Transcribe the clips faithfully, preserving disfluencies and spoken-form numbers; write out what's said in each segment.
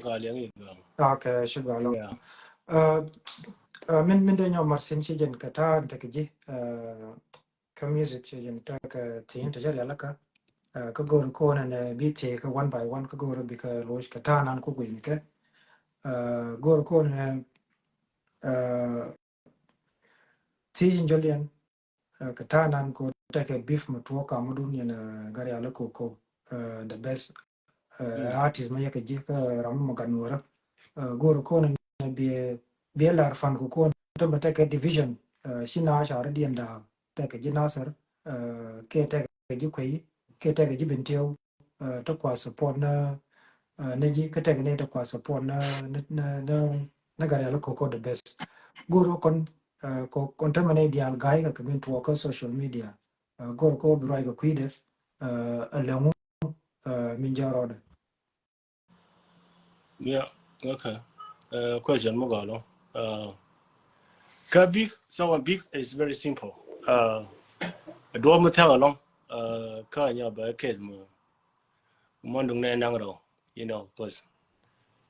Kɛ liɛŋ i̱ gɔaa. Okay, shukran. Yeah. Uh, uh, min, min dee nyɔk mat thi̱n ci jɛn kɛ ta̱a̱ in tekɛ ji̱, uh, kä music ci jɛn tekɛ thi̱n tekɛ rialikä. Uh, kä go̱o̱r kɔn ɛn bi thi̱n kɛ one by one kä go̱o̱r bikɛ loc kɛ ta̱a̱ nan ku gui̱n kɛ. Uh, go̱o̱r kɔn ɛn, uh, thi̱n jɔliɛn. Uh, kɛ ta̱a̱ nan ko tekɛ beef mɛ tuɔɔk kamudun yɛn, uh, Garial Koko, uh, the best, uh, artist mɛ yɛ kɛ ji̱ kä ram mɛ gat nuɔrä. Uh, go̱o̱r kɔn ɛn biɛ, biɛ lar fan kɔ kɔn tɔmɛ tekɛ division, uh, ci na ca rɔ diɛn da̱a̱ tekɛ ji̱ Nasir, uh, kɛ tekɛ ji̱ Kuey, kɛ tekɛ ji̱ Bentiu, uh, te kua support na, uh, na ji̱, kä tekɛ ni te kua support na, na, na, na, na Garial Koko the best. Go̱o̱r kɔn, uh, kɔ, kɔn tɔmɛ ni diaal ga̱a̱c kɛ kɛ min tuɔɔk kä social media. Uh, go̱o̱r kɔ bi ruac kɛ kui̱dɛ, uh, a lɛŋu, uh, min jɔrɔdɛ. Yeah, okay. Uh, question mɛ gɔlɔ. Uh, kä beef, so a beef is very simple. Uh, duɔp mɛ thɛk alɔŋ, uh, kä nyɛ bɛ case mɔ. Mɔ duŋ nɛ naŋ rɔ, you know, 'cause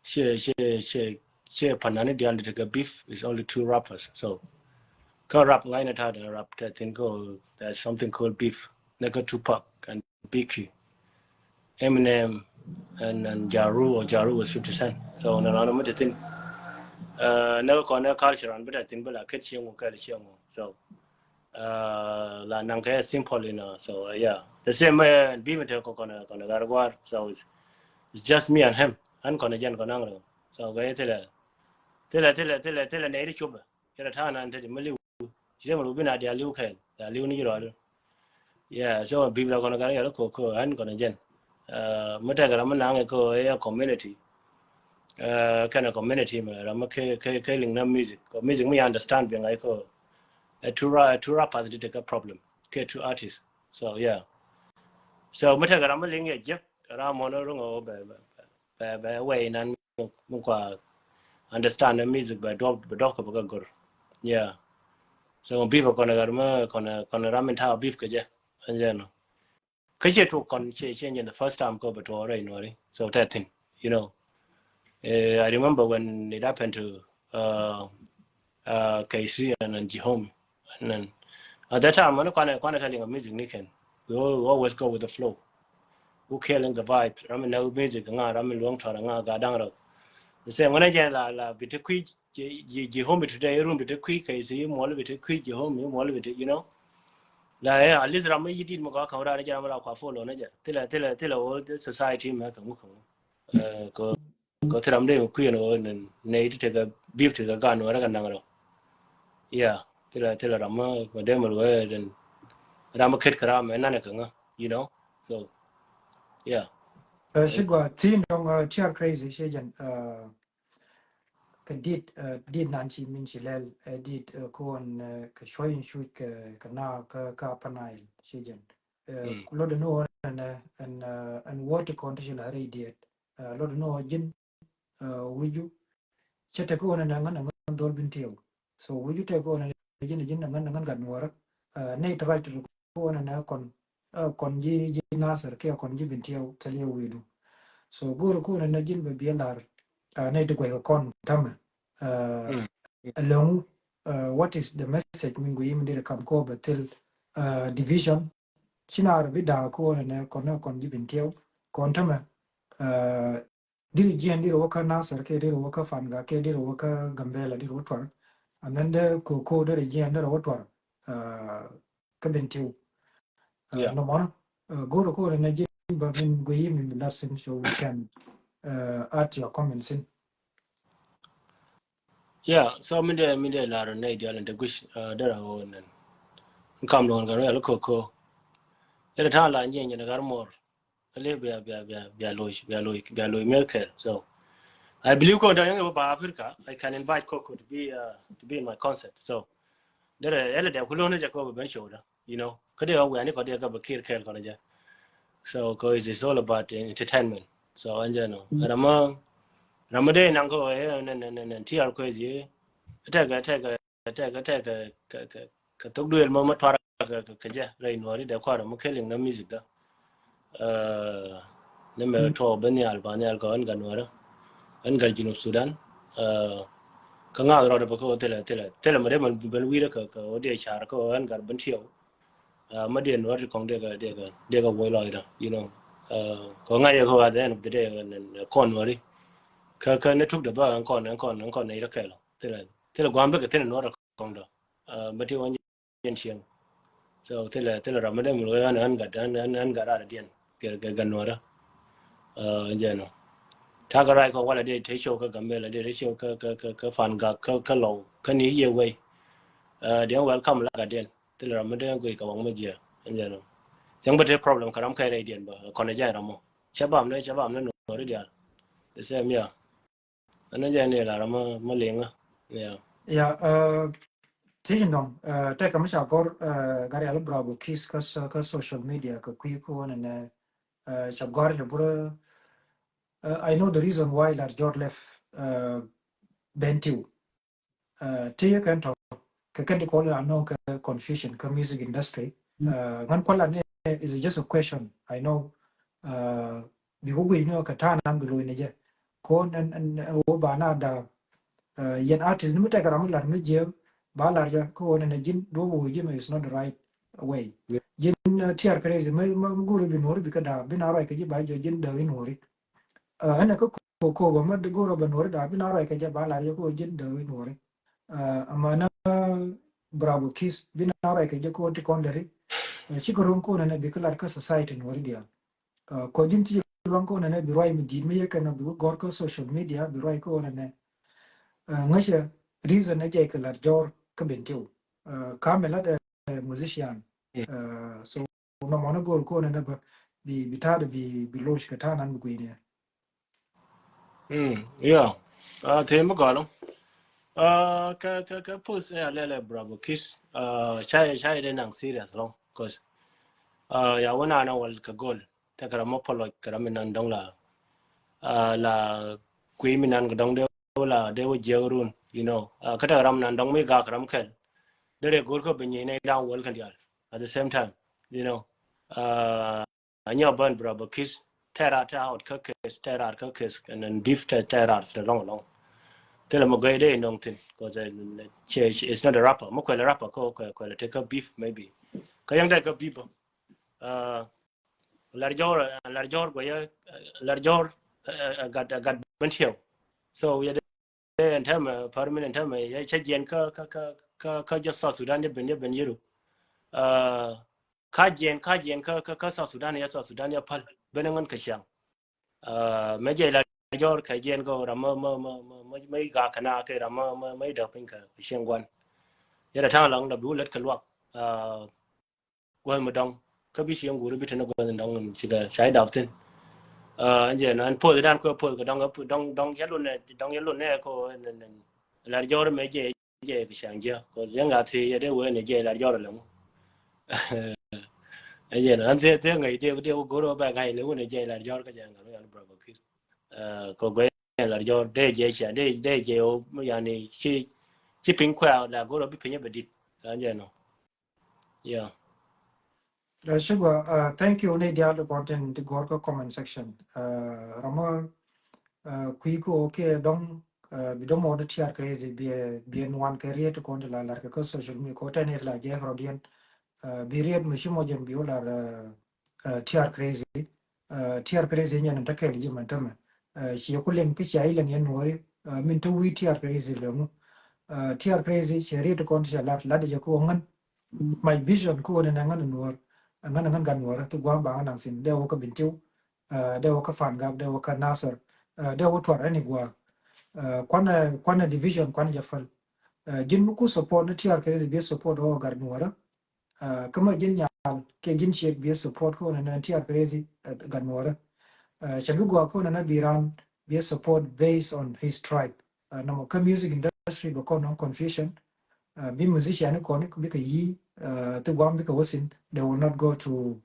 she, she, she, she panani dial de kɛ beef is only two rappers. So, kä rap ŋa̱c nɛ ta̱a̱ de rap tɛ thi̱n kɔ, there's something called beef. Nɛ kä Tupac and Biggie, Eminem, and, and Ja Rule, or Ja Rule was fifty Cent. So nɛ nɔ mɛ te thi̱n. Uh, nɛ kɔn nɛ culture an bi te thi̱n bi la ket cieŋ wä kɛl cieŋ wä. So, uh, la naŋ kɛ simple, you know. So, uh, yeah, the same way, uh, bi mi te kɔ kɔn kɔn gar guar. So it's, it's just me and him. An kɔn jɛn kɔn naŋ rɔ. So kɛ thilɛ, thilɛ, thilɛ, thilɛ, thilɛ nɛ ri cupɛ. Kɛ ta̱a̱ nan te ti mi liw. Ci dee mi liw bi na dia liw kɛl. Dia liw ni ji̱ rɔɔdu. Yeah, so beef la kɔn kɛ rial Koko, an kɔn jɛn. Uh, mi tekɛ ram mi naŋ kɛ kɔ ɛ community. Uh, kɛn a community mɛ ram mi kɛ, kɛ, kɛ liŋ na music. Kɔ music mi ya understand bi ŋa̱c kɔ. Ɛ two ra-, ɛ two rappers di tekɛ problem. Kɛ two artists. So, yeah. So mi tekɛ ram mi liŋ yɛ jek, ram mɔn ruŋ ɔ bɛ, bɛ, bɛ, bɛ, bɛ wɛy nan mi kua understand the music bɛ duɔp, bɛ duɔp kɛ bɛ kɛ gor. Yeah. So beef kɔn ɛ gat mɛ kɔn ɛ, kɔn ɛ ram in ta̱a̱ beef kɛ jɛ. Ɛn jɛ nɔ. Kä ciɛ tuɔk kɔn ciɛ, ciɛ nyɛ the first time kɔ bɛ tuɔk rɛy nuɔri. So tɛ thi̱n, you know. Eh, I remember when it happened to, uh, uh, K C and, and Jihome. And then at that time, when kuanɛ, kuanɛ kɛ liŋ a music ni kɛn, we al-, we always go with the flow. Who killing the vibe? Ram in no music ŋa, ram in luɔ̱ŋ tɔr ŋa, ga daŋ rɔ. The same when I get la, la bi te kui̱, Ji, Ji, Jihome today, run bi te kui̱, K C muɔl bi te kui̱, Jihome muɔl bi te, you know. La, yeah, at least ram mi yidit mi gɔaa kaŋ ran jɛ ram ra kua follow na jɛ. Thilɛ, thilɛ, thilɛ wä the society mɛ kaŋ ŋu kaŋ ŋu. Eh, kɔ, kɔ thilɛ ram dee mi kui̱ ɛn wä nɛ, nɛ iti tekɛ beef tekɛ gan wä rɛ kɛ naŋ rɔ. Yeah, thilɛ, thilɛ ram mi, mi dee mi wä den. Ram mi ket kɛ ram mɛ nanɛ kɛ ŋa, you know. So, yeah. Uh, ci gua thin dong, uh, T R Crazy, ci jɛn, uh, kɛ dit, uh, dit nan ci min ci lɛl, uh, dit, uh, kɔn, uh, kɛ cuɔy in cuc kɛ, kɛ na kɛ, kɛ Upper Nile, ci jɛn. Uh, mm. Lot in wä ɛn, ɛn, uh, ɛn wä ti kɔn ti ci la rɛy diet. Uh, lot in wä ji̱n, uh, wi̱cu. Cɛ tekɛ wä nɛ nɛ ŋän, nɛ ŋän dhol bin tiɛw. So wi̱cu tekɛ wä nɛ ji̱n, ji̱n nɛ ŋän, nɛ ŋän gat nuɔrä. Uh, nɛ it right to kɔn nɛ kɔn, uh, kɔn ji̱, ji̱ Nasir kiɛ kɔn ji̱ Bintiɛw thil yɛ wi̱i̱du. So go̱o̱r kɔn nɛ ji̱n bɛ biɛ lar, uh, nɛ ti guɛy kɔn tamɛ. Uh, mm. Ɛlɛŋu, uh, what is the message min guiy min diri kam kɔ bɛ thil, uh, division. Ci na rɔ bi daa kɔn nɛ kɔn, nɛ kɔn ji̱ Bintiɛw kɔn tamɛ. Uh, diri jiɛn diri wä kä Nasir kɛ diri wä kä Fanga kɛ diri wä kä Gambela diri wä tuar. And then de Koko diri jiɛn diri wä tuar. Uh, kä Bentiu. Uh, yeah. Nɔmɔnɔ, uh, go̱o̱r kɔn nɛ ji̱n bä min guiy min bi lar sin so we can, uh, add your comments in. Yeah, so min dee, min dee lar nɛ dial in te guic, uh, diri wä nɛn. Kam lɔn gan wä yal Koko. Diri ta̱a̱ la jiɛn jiɛn gar mɔr. Alɛ bia, bia, bia, bia loc, bia loc, bia loc miɛth kɛl. So I believe kɔn da̱ŋ yɛn kɛ bä Africa, I can invite Koko to be, uh, to be in my concert. So derɛ ɛlɛ dɛ kulon ni jɛ kɔ bɛ ben show da, you know. Kä dee wä wiani kɔ dee kɛ bä kir kɛl kɔn jɛ. So kɔ is, it's all about entertainment. So ɛn jɛ nɔ. Ram mɔ, ram mɔ dee naŋ kɔ ɛ nɛn, nɛn, nɛn, nɛn T R Crazy. Tɛkɛ, tɛkɛ tɛkɛ tɛkɛ kɛ, kɛ, kɛ, kɛ thok duëël mɔ mɛ tuar kɛ, kɛ, kɛ jɛ rɛy nuɔri dee kuarɛ mɔ kɛ liŋ na music da. Uh, ni mɛ tuɔk ben nhial ba nhial kɛ ɣän gat nuɔrä. Ɛn gat Junub Sudan. Kä ŋa̱th rɔɔdɛ bä kä ɣöö thilɛ thilɛ thilɛ mɛ dee mɛn ben wi̱i̱dä kä kä ɣöö dee ca̱r kä ɣöö ɛn gat Bentiu. Mɛ dee nuɔ̱ɔ̱r ti kɔŋ dee kɛ dee kɛ dee kɛ wuɔc lɔcdä, you know. Kä ŋa̱c yɛ kä ɣöö at the end of the day ɛn kɔn nuɔ̱ɔ̱ri kä kä ni tuk dee bä ɛn kɔn ɛn kɔn ɛn kɔn nɛy rɔ kɛl thilɛ thilɛ gua̱a̱m bikɛ thilɛ nuɔ̱ɔ̱r rɔ kɔŋ dɔ. Mɛ ti wä jɛn cieŋ. So thilɛ thilɛ ram mi dee mi lo̱c ɣän ɣän gat ɣän ɣän gat rat diɛn kɛ kɛ gat nuɔrä. Jɛn ɔ takä rai kɔ walɛ dee te show kä Gambela dee te show kä kä kä kä Fangak kä kä Lɔw kä ni yɛ wei. Diɛn welcome la gat diɛn thilɛ ram mi dee guic kɛ waŋ mi jiɛ. Jɛn ɔ thiɛŋ bä te problem kɛ ram kɛ rɛy diɛn bä kɔn jɛn ram mɔ cɛ bam ni cɛ bam ni nuɔri dial. The same, yeah. Ɛn jɛ ni lar ma ma liŋä. Yeah. Yeah, uh, ti nɔŋ, uh, tɛ kam ca gɔr, uh, gari al Bravo Kiss kä so- kä social media kä kui̱ ko nɛ nɛ, uh, ca gɔr ca burɛ, uh, I know the reason why Lar Jor left, uh, Bentiu. Uh, ti kɛn tɔ kɛ kɛn ti kɔl la nɔ kɛ confusion kä music industry. Uh, ŋan kɔl la ni is just a question. I know, uh, bi ko gui ni kɛ ta̱a̱ nan bi lo̱c ni jɛ. Ko nɛn nɛn o ba na da, uh, yɛn artist ni mi tɛk ram lar mi jiɛ ba lar jɛ ko nɛn ji̱n do bo ji̱ mi is not the right way. Yeah. Ji̱n, uh, T R Crazy mi mi guri bi nuɔri bi kɛ da bi na rɔy kɛ ji̱ ba jɛ ji̱n da in nuɔri. Uh, ɛn ɛ kä ko ko ba ma guri ba nuɔri da bi na rɔy kɛ jɛ ba lar jɛ ko ji̱n da in nuɔri. Uh, ama na Bravo Kiss bi na rɔy kɛ jɛ ko ti kɔn deri. Uh, ci ko rum ko nɛn bi kɛ lar kä society nuɔri dial. Uh, ko ji̱n ti luaŋ ko nɛnɛ bi ruac mi di̱i̱t mi yɛ kɛn bi wä gɔr kä social media bi ruac ko nɛnɛ. Uh, ŋäcɛ reason ɛ jɛ kɛ Lar Jor kä Bentiu. Uh, Kamɛ lat, uh, musician. Uh, so nɔmɔ ni gɔr ko nɛnɛ bä bi bi ta̱a̱ bi bi loc kɛ ta̱a̱ nan bi gui̱n yɛ. Mm, yeah. Uh, te mi gɔl. Uh, kɛ kɛ kɛ post ya lɛlɛ Bravo Kiss. Uh, cay cay de naŋ serious lɔ. Cause, uh, ya wä na na wal kɛ gol. Tɛ kɛ ram mɔ pɔlɔc kɛ ram mi nan dɔŋ la. Uh, la kui̱ mi nan kɛ dɔŋ de wä la de wä jiɛk run. You know. Uh, kä tɛ kɛ ram nan dɔŋ mi gak ram kɛl. De rɛ gor kä bi nyi ne dan wal kɛ dial. At the same time, you know. Uh, a nyɔ bän Bravo Kiss tɛra tɛ out kä kes tɛra kä kes and then beef tɛ tɛra tɛ long long. Tɛ lɛ mɔ gɔy de nong thin cause, uh, she, she is not a rapper. Mɔ kwɛl rapper ko kwɛl kwɛl tɛ kä beef maybe. Kä yɛŋ tɛ kä beef. Uh, Lar Jor, uh, Lar Jor gɔy, uh, Lar Jor, uh, uh, gat, uh, gat Bentiu. So yɛ de ɛn tɛmɛ pär min ɛn tɛmɛ yɛ cɛ jiɛn kä kä kä kä kä jɛ South Sudan jɛ ben jɛ ben yɛru. Uh, ka jiɛn ka jiɛn kä kä kä South Sudan yɛ South Sudan yɛ päl ben ŋän kä ciaŋ. Uh, mɛ jɛ Lar Jor kɛ jiɛn kɛ ram mɛ mɛ mɛ mɛ mɛ ga kɛ na kɛ ram mɛ mɛ mɛ däk piny kɛ ciɛŋ guan. Yɛ da taŋ lɔŋ da bi wä lät kɛ luak. Uh, guäth mi dɔŋ kä bi ciɛŋ guuri bi teni guäth mi dɔŋ cikɛ cay dap thin. Uh, ɛn jɛ nan poth dan kɛ poth kɛ dɔŋ dɔŋ dɔŋ yɛ lun nɛ dɔŋ yɛ lun nɛ kɛ Lar Jor mɛ jɛ jɛ kɛ ciaŋ jiɛ kɛ yɛ ŋa thi yɛ dee wee ni jɛ Lar Jor lɛ ŋu. Ɛ jɛ na an thi thi ŋa idee idee wä goro bɛ ŋa ilɛ wun jɛ Lar Jor kɛ jɛ ŋa ru yal Bravo Kiss. Kɛ guɛ Lar Jor dee jɛ cia dee dee jɛ o yani ci ci piny kuɛ la goro bi piny bɛ dit. An jɛ no. Yeah. Uh, Sugar, uh, thank you. Ni dial the content ti gor ko comment section. Uh, Rama, uh, kui ko ke dong, uh, bi dong mo de T R Crazy bi bi nuan ke riet ko de la lar ke social media ko tene la je rodian. Uh, bi riet mi shimo jen bi olar, uh, uh, T R Crazy. Uh, T R Crazy nyan ta kel ji man tama. Uh, shi ku len ki shi ai len yan wori. Uh, min to wi T R Crazy le mu. Uh, T R Crazy shi riet ko de la la de ko ngan. My vision ko ne ngan nuor. Ngan ngan gan nuor to gwa ba ngan sin de wo ka Bintiu. Uh, de wo ka Fangak, de wo ka Nasser. Uh, de wo tuar ani gwa. Uh, kwana kwana division kwana jafal. Uh, jin mu ku support ne T R Crazy bi support o gar nuora. Uh, kama jin nyal ke jin shek bi support ko ne T R Crazy, uh, gan nuora. Uh, shabi gwa ko ne biran bi support based on his tribe. Uh, namo ka music industry ba ko non confusion. Uh, bi musician ni kɔn bi ka yi, uh, ti guam bi ka wasin, they will not go to,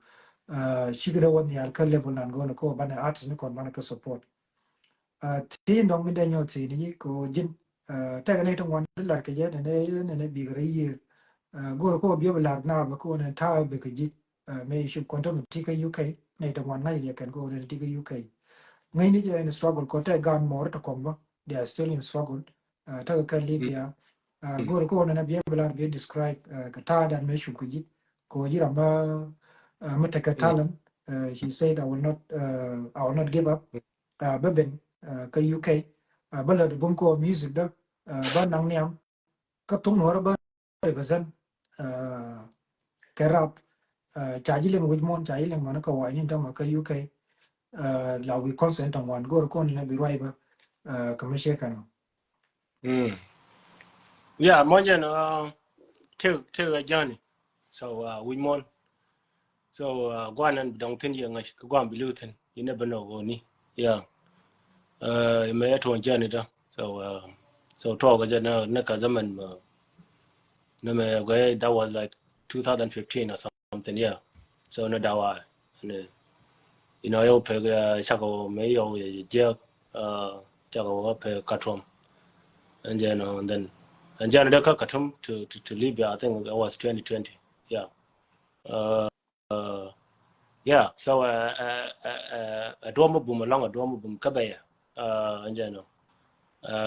uh, shigida wan yal ka level nan go na ko bana artist ni kɔn bana ka support. Uh, ti ndong mi de nyɔ ti ni ko jin, uh, tɛk ni ti ŋuan di lar kɛ jɛ nɛ nɛ nɛ bi kɛ rɛ yier. Uh, gor ko bi bi lar na ba ko nɛ ta bi kɛ ji. Uh, mɛ shub kɔn tɔ mi ti kɛ U K nɛ ti ŋuan ŋa̱c yɛ kɛn ko nɛ ti kɛ U K. ŋäcni jɛ in struggle kɔ tɛ gan mɔr tɛ kɔm bä, they are still in struggle. Tɛ kɛ Libya. Go̱r kɔ nɛ na biɛ bi lar biɛ describe kɛ ta̱a̱ dan mɛ cup kɛ ji̱ kɔ ji̱ ram bä mi tekɛ talent. She said, I will not, I will not give up. Bä ben kä U K bä lät bum kɔ music dä bä naŋ niam kä thuk nuɔrä bä represent kɛ rap. Ca ji̱ liŋ wi̱c muɔ̱n, ca ji̱ liŋ mɔnä kä wa̱i̱ ni tämɛ kä U K. La wi̱i̱ concert tämɛ wan go̱r kɔn ni bi ruac bä kɛ mi ciɛ kɛn. Yeah, mɔn jɛn tëk tëk a journey. So wi̱c muɔ̱n. So guan ɛn bi dɔŋ thi̱n yɛ ŋäc kä guan bi li̱w thi̱n. You never know ɣöö ni. Yeah. Mɛ yɛ tuɔ̱ŋ journey dä. So so tuɔɔk kä jɛ ni kä zaman mɛ ni mɛ guɛ, that was like two thousand fifteen or something. Yeah. So ni dawa ni, you know, yɛ pek cakɔ mɛ yɛ jiɛk cakɔ wä pek Khartoum. And then and then and then dɛ kä Khartoum to to Libya, I think it was twenty twenty. Yeah. Yeah, so a duɔm mi bum alɔŋ, a duɔm mi bum kä bɛyɛ. Ɛn jɛ nɔ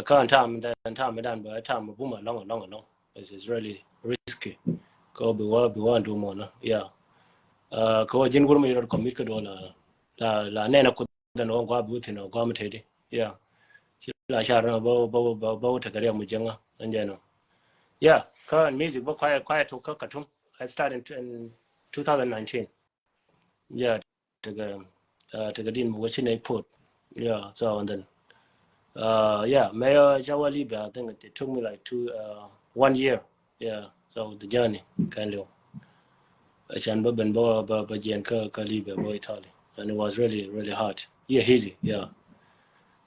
kä ɛn tam ɛn tam mi dan bɛ tam mi bum alɔŋ alɔŋ alɔŋ. It's really risky. Kä bi wä bi wä ɛn dum mɔnɔ. Yeah. Kä wä ji̱n wur mi rɔ commit kä duɔ la la nɛn a kuth. Then wä gua bi wä thin wä gua mi tedi. Yeah. Ci la car nɔ bä bä bä bä wä tekɛ riɛk mi jiɛŋä. Ɛn jɛ nɔ. Yeah, kä music bä quiet quiet to kä Khartoum. I started in, in two thousand nineteen. Yeah, tekɛ tekɛ din mi wä ci nɛ put. Yeah, so and then yeah, mɛ yɔ ca wä Libya, I think it took me like two, one year. Yeah, so the journey kɛn liw. Ɛcan bä ben bä bä jiɛn kä kä Libya bä Italy, and it was really really hard. Yeah, easy. Yeah.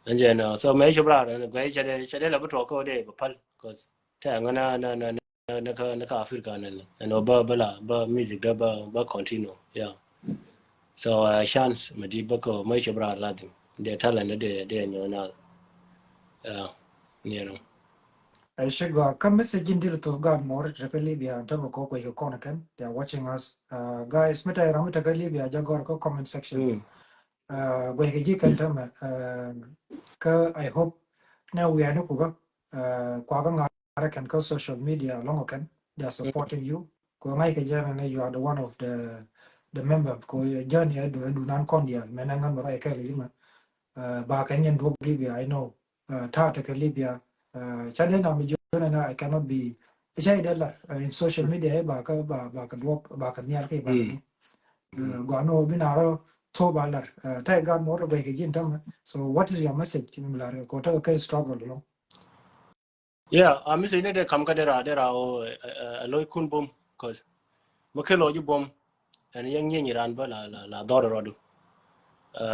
And then so mɛ cop raar ɛn guɛ cɛ dee cɛ dee la bä tuɔk kä dee bä pal, cause tɛ ŋä na na na na kä na kä Africa nɛ nɛ ɛn bä bä la bä music dee bä bä continue. Yeah. So a chance mɛ di bä kä mɛ cop raar la dim dee talent dee dee nyɔ na. Yeah. You know. Ɛ ci gɔaa kä message in dil thok gaat mɔɔr te kä Libya te bä kɔ guɛc kɛ kɔn kɛn, they are watching us. Guys, mi te ram mi te kä Libya ja gɔr kä comment section. Guɛc kɛ ji̱ kɛn te mɛ kä I hope nɛ wiani ku bä kua kä ŋa̱r kɛn kä social media lɔŋ kɛn, they are supporting you. Kua ŋa̱c kɛ jɛ nɛ you are the one of the the member kua jɛ ni ɛ du ɛ du nan kɔn dial mɛ nɛ ŋän bä rɔy kɛl ji̱ mɛ. Ba kɛ nyɛn duɔk Libya, I know. Ta̱a̱ tekɛ Libya. Ca dee na mi jiön ɛn I cannot be. Ca dee lar in social media ɛ ba kä ba ba kä duɔp ba kä nhial kä ba kä di. Gɔaa ni wä bi na rɔ thop ba lar. Ta̱a̱ gaat mɔr rɔ guɛc kɛ ji̱n tämɛ. So what is your message mi lar kɛ kɔ tekɛ kɛ struggle lɔ? Yeah, a message ni dee kam kä dee ra dee ra ɔ ɛ loc kun bom, cause mi kɛ loc bom. Ɛn yɛn nyieny ran bä la la la dhɔr rɔdu.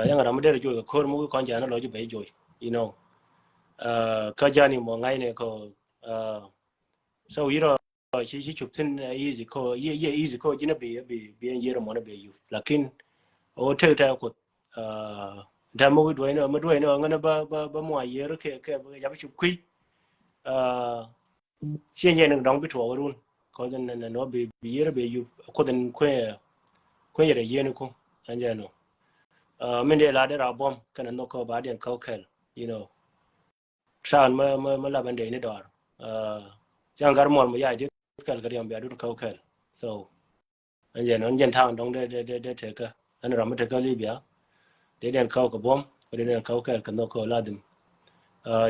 Yɛn ram mi dee rɛ joc kɛ kor mi wi̱i̱ kɔn jɛ ɛn loc bɛ joc, you know. Kä jani mɔ ŋa̱cni kɔ. So yirɔ ci ci cop thin easy kɔ, yɛ yɛ easy kɔ, ji̱n bi bi bi ɛn yirɔ mɔn bi yup, lakin o tek tɛ kuth. Däm mi wi̱i̱ duɔ̱cni mi duɔ̱cni ŋän bä bä bä mua yiër kɛ kɛ bä japi cop kui̱. Ciɛ nyɛ ni dɔ̱ŋ bi tuɔɔk run, cause ɛn ɛn wä bi bi yiër bi yup kuoth ɛn kuenyɛ kuenyɛ rɛ yieen ku. Ɛn jɛ nɔ. Min dee la dee ra buɔ̱m kɛn ɛn nhɔk kä ba diɛn kä kɛl, you know. Ta̱a̱n mä mä mä lap ɛn dee ni dɔɔr. Cäŋ gar muɔl mi yac dieth kɛl kɛ riɛm bia dut kä kɛl. So ɛn jɛn ɛn jɛn ta̱a̱n dɔ̱ŋ dee dee dee dee tekä. Ɛn ram mi tekä Libya dee diɛn kaw kɛ buɔ̱m kɛ dee diɛn kaw kɛɛl kɛ nhɔk kɛ ladhim.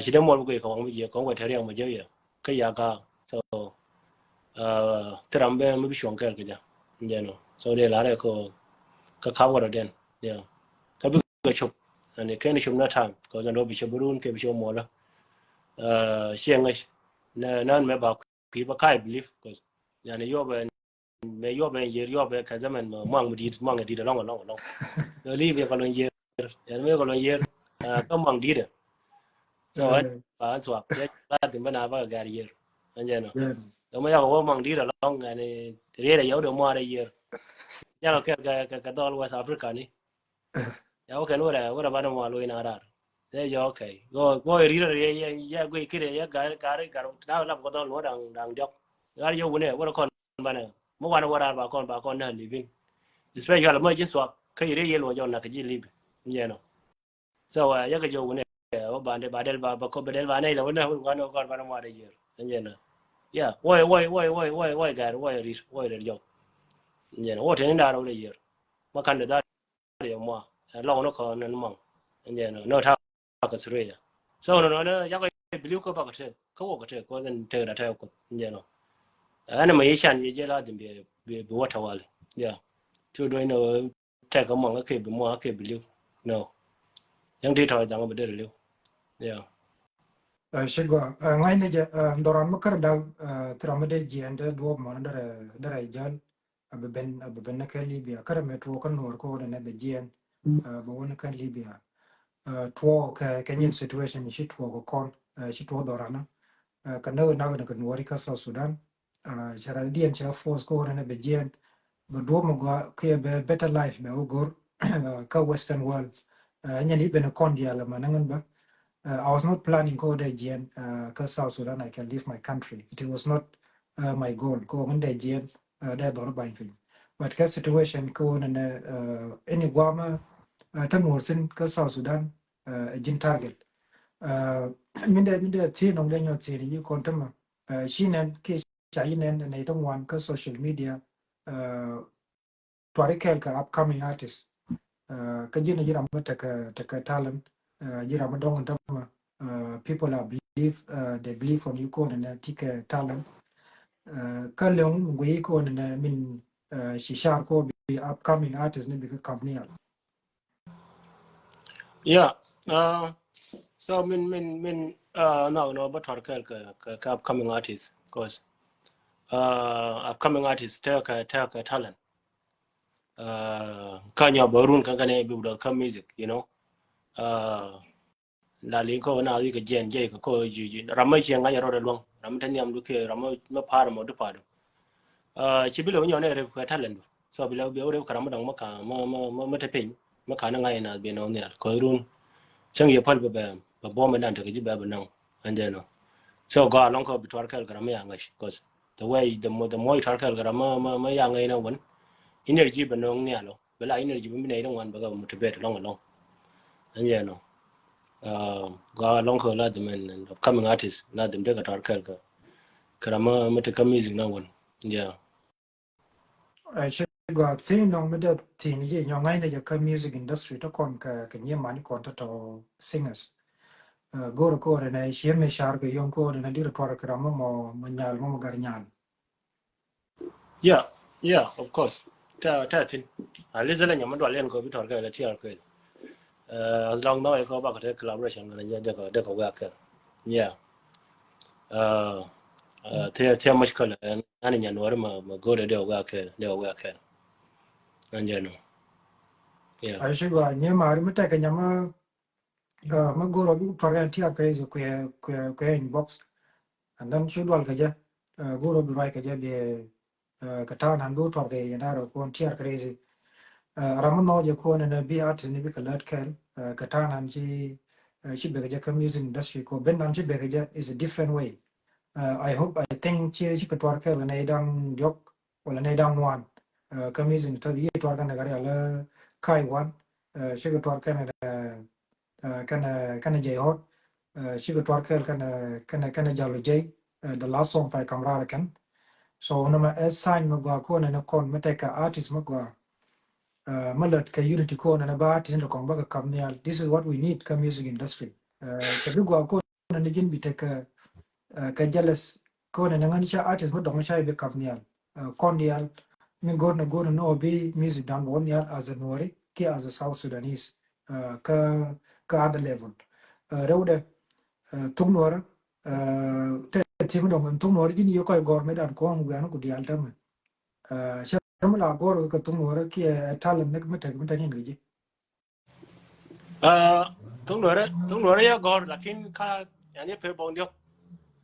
Ci dee muɔl mi guic kɛ waŋ mi jiɛ kɔŋ wɛ te riɛk mi jiɛ yɛ kä ya gaak. So ti ram ben mi bi cuɔ̱ŋ kɛɛl kɛ jɛ. Ɛn jɛn ɔ so dee lar ɛ kɛ kɛ kap wä rɔ diɛn. Kä bi kɛ cop ɛn kɛn cop na ta̱a̱n kɛ jɛn dɔ bi cop bi run kɛ bi cop muɔlä. Ciɛ ŋäc nɛ nään mɛ ba kui̱ ba ka̱a̱c bilip kɛ yani yop ɛn mɛ yuɔp ɛn yiër yuɔp ɛ kɛ zaman mɛ muaŋ mi di̱i̱t muaŋ ɛ di̱i̱t ɛlɔ̱ŋ ɛlɔ̱ŋ ɛlɔ̱ŋ. Ɛ li̱i̱p yɛ kɛ luny yiër yani mɛ kɛ luny yiër. Kä muaŋ di̱i̱t ɛ so ɛn ba ɛn thuak yɛ la thi̱n bä na bä kɛ gɛr yiër. Ɛn jɛ nɔ ɛ mɛ yakɛ wä muaŋ di̱i̱t ɛlɔ̱ŋ yani riet ɛ yɛw dee muaar ɛ yiër. Yakɛ kɛ kɛ kɛ dhɔl West Africa ni. Ya wä kɛn wä rɛ wä rɛ banɛ muaŋ luny na raar. Ɛ jɛ okay go go riet ɛ yɛ yɛ guic kit ɛ yɛ gari gari gari na lap kɛ dhɔl nuɔ daŋ daŋ diɔk. Gari yɛ wunɛ wä rɛ kɔn banɛ mi wanɛ wä raar ba kɔn ba kɔn na livin. Especially mɛ ji̱ thuak kä yɛ riet yɛ luɔc jɔn na kɛ ji̱ libi. Nyɛ nɔ. So, uh, yakɛ jɔw wunɛ, uh, wä bandɛ, ba dɛl ba, ba kɔ, ba dɛl ba nɛ ilɛ wunɛ, wun guan wä kɔr banɛ mɔ adɛ jiɛr. Ɛn jɛ nɔ. Yeah, woi, woi, woi, woi, woi, woi, gɛr, woi, rir, woi, rir jɔw. Ɛn jɛ nɔ, woi, tɛni ndarɛ wunɛ jiɛr. Ma kan de dharɛ yɛ mɔ, ɛ, lɔk nɔ kɔ nɛn mɔŋ. Ɛn jɛ nɔ, nɔ ta kɛ Australia. So, nɔ, nɔ, nɔ, yakɛ biliw kɔ bakɛ tɛk, kɔ wä kɛ tɛk, kɔ then tɛk da tɛk kɔ, ɛn jɛ nɔ. Ɛn mɛ yi can, yi jɛ la dhin bi, bi, bi wä tawali. Yeah. Tu doi nɔ, tɛk kɛ mɔŋ kɛ bi mɔ kɛ bi liw. No. Yɛn ti tɔ̱ jaŋ bi dee liw. Yeah. Ɛ, ci gɔaa. Ɛ, ŋa̱cni jɛ, ɛ, dhɔran mi kär dak, ɛ, thira mi dee jiɛn dee duɔɔp mɔn derɛ, derɛ jäl. A bi ben, a bi ben ni kä Libya. Kärɛ mi tuɔɔk kä Nuɔr kä wä ni nɛ bɛ jiɛn. Ɛ, bɛ wä ni kä Libya. Ɛ, tuɔɔk kɛ, kɛ nyin situation ci tuɔɔk kɛ kɔn, ɛ, ci tuɔɔk dhɔran. Ɛ, kɛ näk nak ni kɛ Nuɔri kä South Sudan. Ɛ, cɛ raan diɛn cɛ force kä wä ni nɛ bɛ jiɛn. Bɛ duɔɔp mi gɔaa kiɛ bɛ better life bɛ wä go̱r, ɛ, kä Western world. Ɛ, nyɛn i̱ ben kɔn diaal ma näŋ in bä. Ɛ, I was not planning kä wä dee jiɛn, ɛ, kä South Sudan, I can leave my country. It was not, ɛ, my goal. Kä wä ŋän dee jiɛn, ɛ, dee dhɔr bany piny. But kä situation kä wä nɛnɛ, ɛ, ini guamä, ɛ, tä Nuɔr thin kä South Sudan, ɛ, ji̱n target. Ɛ, min dee, min dee thi̱n nɔŋ dee nyɔ thi̱n yi kɔn tämɛ. Ɛ, ci nɛn kiɛ ca yi nɛn nɛ itä ŋuan kä social media, ɛ, tuari kɛɛl kɛ upcoming artist. Ɛ, kä ji̱n a ji̱ ram mi tekɛ, tekɛ talent, ɛ, ji̱ ram mi dɔŋ tämɛ, ɛ, people are believe, ɛ, they believe on you kɔn nɛ ti kɛ talent. Ɛ, kä leŋ mi gui kɔn nɛ min, ɛ, ci car kɔ bi upcoming artist ni bi kɛ kam ni al. Yeah. Uh, so min, min, min, uh, no, no, but tuar kɛɛl kɛ, kɛ, kɛ upcoming artist, 'cause, uh, upcoming artist tekɛ, tekɛ talent. Uh, kä nyɔ bä run kä, kä nɛ bi wudɔ kä music, you know. Uh, la li ko na wi kɛ jiɛn jɛ kɛ ko ji, ji, ram ma jiɛn ŋa̱c rɔ de luɔŋ, ram ma te nhiam du kɛ, ram ma, ma par ma du pa du. Uh, ci bi lɛ wä nyɔ nɛ rep kɛ talent du. So bi lɛ wä bi wä rep kɛ ram ma dɔŋ ma ka, ma, ma, ma, ma te piny, ma ka ni ŋa̱c na bi nɔ nhial. Kɔ run. Cäŋ yɛ päl bɛ, bɛ, bɛ bom dan te kɛ ji̱ bɛ bɛ nɔŋ. Ɛn jɛ nɔ. So gɔaa lɔŋ kɔ bi tuar kɛɛl kɛ ram ma ya ŋa̱c. 'Cause the way, the more, the more you tuar kɛɛl kɛ ram ma, ma, ma ya ŋa̱c na wän, energy bɛ nɔŋ nhial ɔ. Bɛ la energy bä mi nɛy ti ŋuan bɛ kɛ motivate lɔŋ, lɔŋ. Ɛn jɛ nɔ. Uh, gɔaa lɔŋ kɔ la dhi mɛn upcoming artist la dhi mi dee kɛ tuar kɛɛl kɛ, kɛ ram ma, ma te kä music na wän. Yeah. Ɛ, ci gɔaa thi̱n nɔŋ mi dee thi̱n ji̱ nyɔ ŋa̱cni jɛ kä music industry ti kɔn kɛ, kɛ nyiman kɔn ti tɔ singers. Ɛ, go̱r kɔn nɛ ci mi car kɛ yɔŋ kɔn nɛ dir tuar kɛ ram mɔ, mɔ nyal mɔ, mɔ gar nyal. Yeah, yeah, of course. Tɛ, tɛ thi̱n. At least lɛ nyam mi dual yɛn kɔ bi tuar kɛ lɛ tiar kɛ. Uh, as long though kɔ bakɔ te collaboration mɛ jɛ dee kɔ, dee kɔ wek kɛ. Yeah. Uh, uh, thiɛ, thiɛ much kɔ lɛ ani nyan wari ma, ma go̱r dee wek kɛ, dee wek kɛ. Ɛn jɛ nɔ. Yeah. Ɛ, ci gɔaa, nyiman mi tekɛ nyam, uh, mi go̱r bi tuar kɛ tiar kɛ is kuɛ, kuɛ, kuɛ inbox. And then ci dual kɛ jɛ, uh, go̱r bi ruac kɛ jɛ bi, uh, kɛ ta̱a̱ nan bi wä tuɔr kɛ yɛn da̱rɛ kɔn tiar crazy. Uh, ram mi nhɔk jɛ kɔn ɛn bi artist ni bi kɛ lät kɛl, uh, kɛ ta̱a̱ nan ci, uh, ci bekɛ jɛ kä music industry kɔ ben nan ci bekɛ jɛ is a different way. Uh, I hope, I think ci, ci kɛ tuɔr kɛl kɛ nɛ idaŋ diɔk wala nɛ idaŋ ŋuan. Uh, kä music industry yi tuɔr kɛn kɛ rial, uh, Kai Wan, uh, ci kɛ tuɔr kɛn, uh, uh, kɛn, uh, kɛn jɛ hot. Uh, cikɛ tuar kɛɛl kɛnɛ, kɛnɛ, kɛnɛ Jalo Jay, uh, the last song pay kam raar kɛn. So nɔmɔ ɛ sign mi gɔaa kɔn nɛ kɔn mi tekɛ artist mi gɔaa. Uh, mi lät kɛ unity kɔn nɛ ba artist ni kɔn bä kɛ kam nhial. This is what we need kä music industry. Uh, cɛ bi gɔaa kɔn nɛ ji̱n bi tekɛ, uh, kɛ jealous kɔn nɛ ŋän ca artist mi dɔŋ ca bi kam nhial. Uh, kɔn dial mi go̱r nɛ go̱r nɛ nɔ bi music dan bä wä nhial as a Nuɔri kiɛ as a South Sudanese. Uh, kä, kä other level. Uh, rɛwdɛ, uh, thuk Nuɔrä, uh, tɛ thi̱m dɔŋ ɛn thuk Nuɔrä ji̱n yɛ kɔc gɔr mi dan kɔn wian ku dial tämɛ. Uh, cɛ mi la gɔr kɛ thuk Nuɔrä kiɛ talent ni mi tek mi tek in kɛ ji̱. Uh, thuk Nuɔrä, thuk Nuɔrä yɛ gɔr lakin ka yani pe bɔŋ diɔk.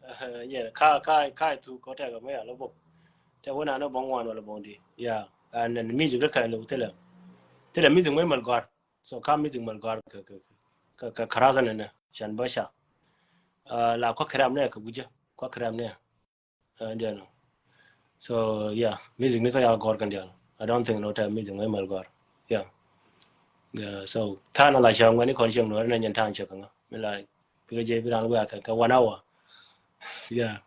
Uh, yɛ ka, ka, ka thuk kɔ tɛk mi ya lɔ bɔŋ. Tɛ wena ni bɔŋ wan wala bɔŋ di. Yeah, and then music ka lɛ thilɛ. Thilɛ music mi mal gɔr. So ka music mal gɔr kɛ, kɛ, kɛ, kɛ, kɛ karaza nɛ nɛ, can bä ca. Uh, la kua kram nɛ kɛ gujä, kua kram nɛ. Uh, ndiɛ nɔ. So, yeah, music ni kä ya gɔr kɛ ndiɛ nɔ. I don't think nɔ tɛ music mi mal gɔr. Yeah. Yeah, so ta̱a̱ na la cäŋ wani kɔn cieŋ nuɔri na nyɛn ta̱a̱ cɛ kɛ ŋa. Mi la, bi kɛ jɛ bi ran wia kɛ, kɛ one hour. Yeah.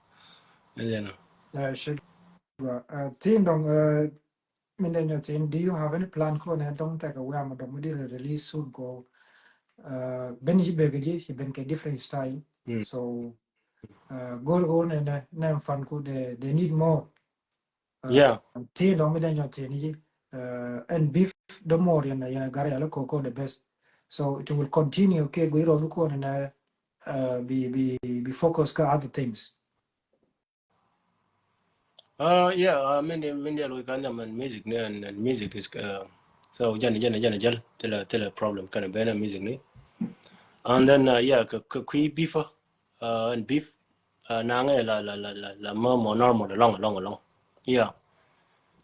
And then, uh, sure. Uh, Tin Dong, uh, min dee nyɔ Tin, do you have any plan kɔn ɛ dɔŋ tɛk a wia ma dɔŋ mi di release soon kɔ, uh, ben ci bek ji, ci ben kɛ different style. Mm. So, uh, go̱r go̱r nɛ, nɛ, nɛ fan ku they, they need more. Uh, yeah. Ti dɔŋ mi dee nyɔ ti ni ji, uh, and beef the more yɛn, yɛn gar yɛn la koko the best. So it will continue kɛ gui rɔ du kɔn na, uh, bi, bi, bi focus kɛ other things. Uh, yeah, uh, min dee, min dee lo̱c kɛ nyam and music ni, and, and music is, uh, so jɛn, jɛn, jɛn jäl, thilɛ, thilɛ problem kɛn ben music ni. And then, uh, yeah, kɛ, kɛ kui beef, uh, uh, and beef, uh, naŋɛ la, la, la, la, la mɔ, mɔ normal along, along, along. Yeah.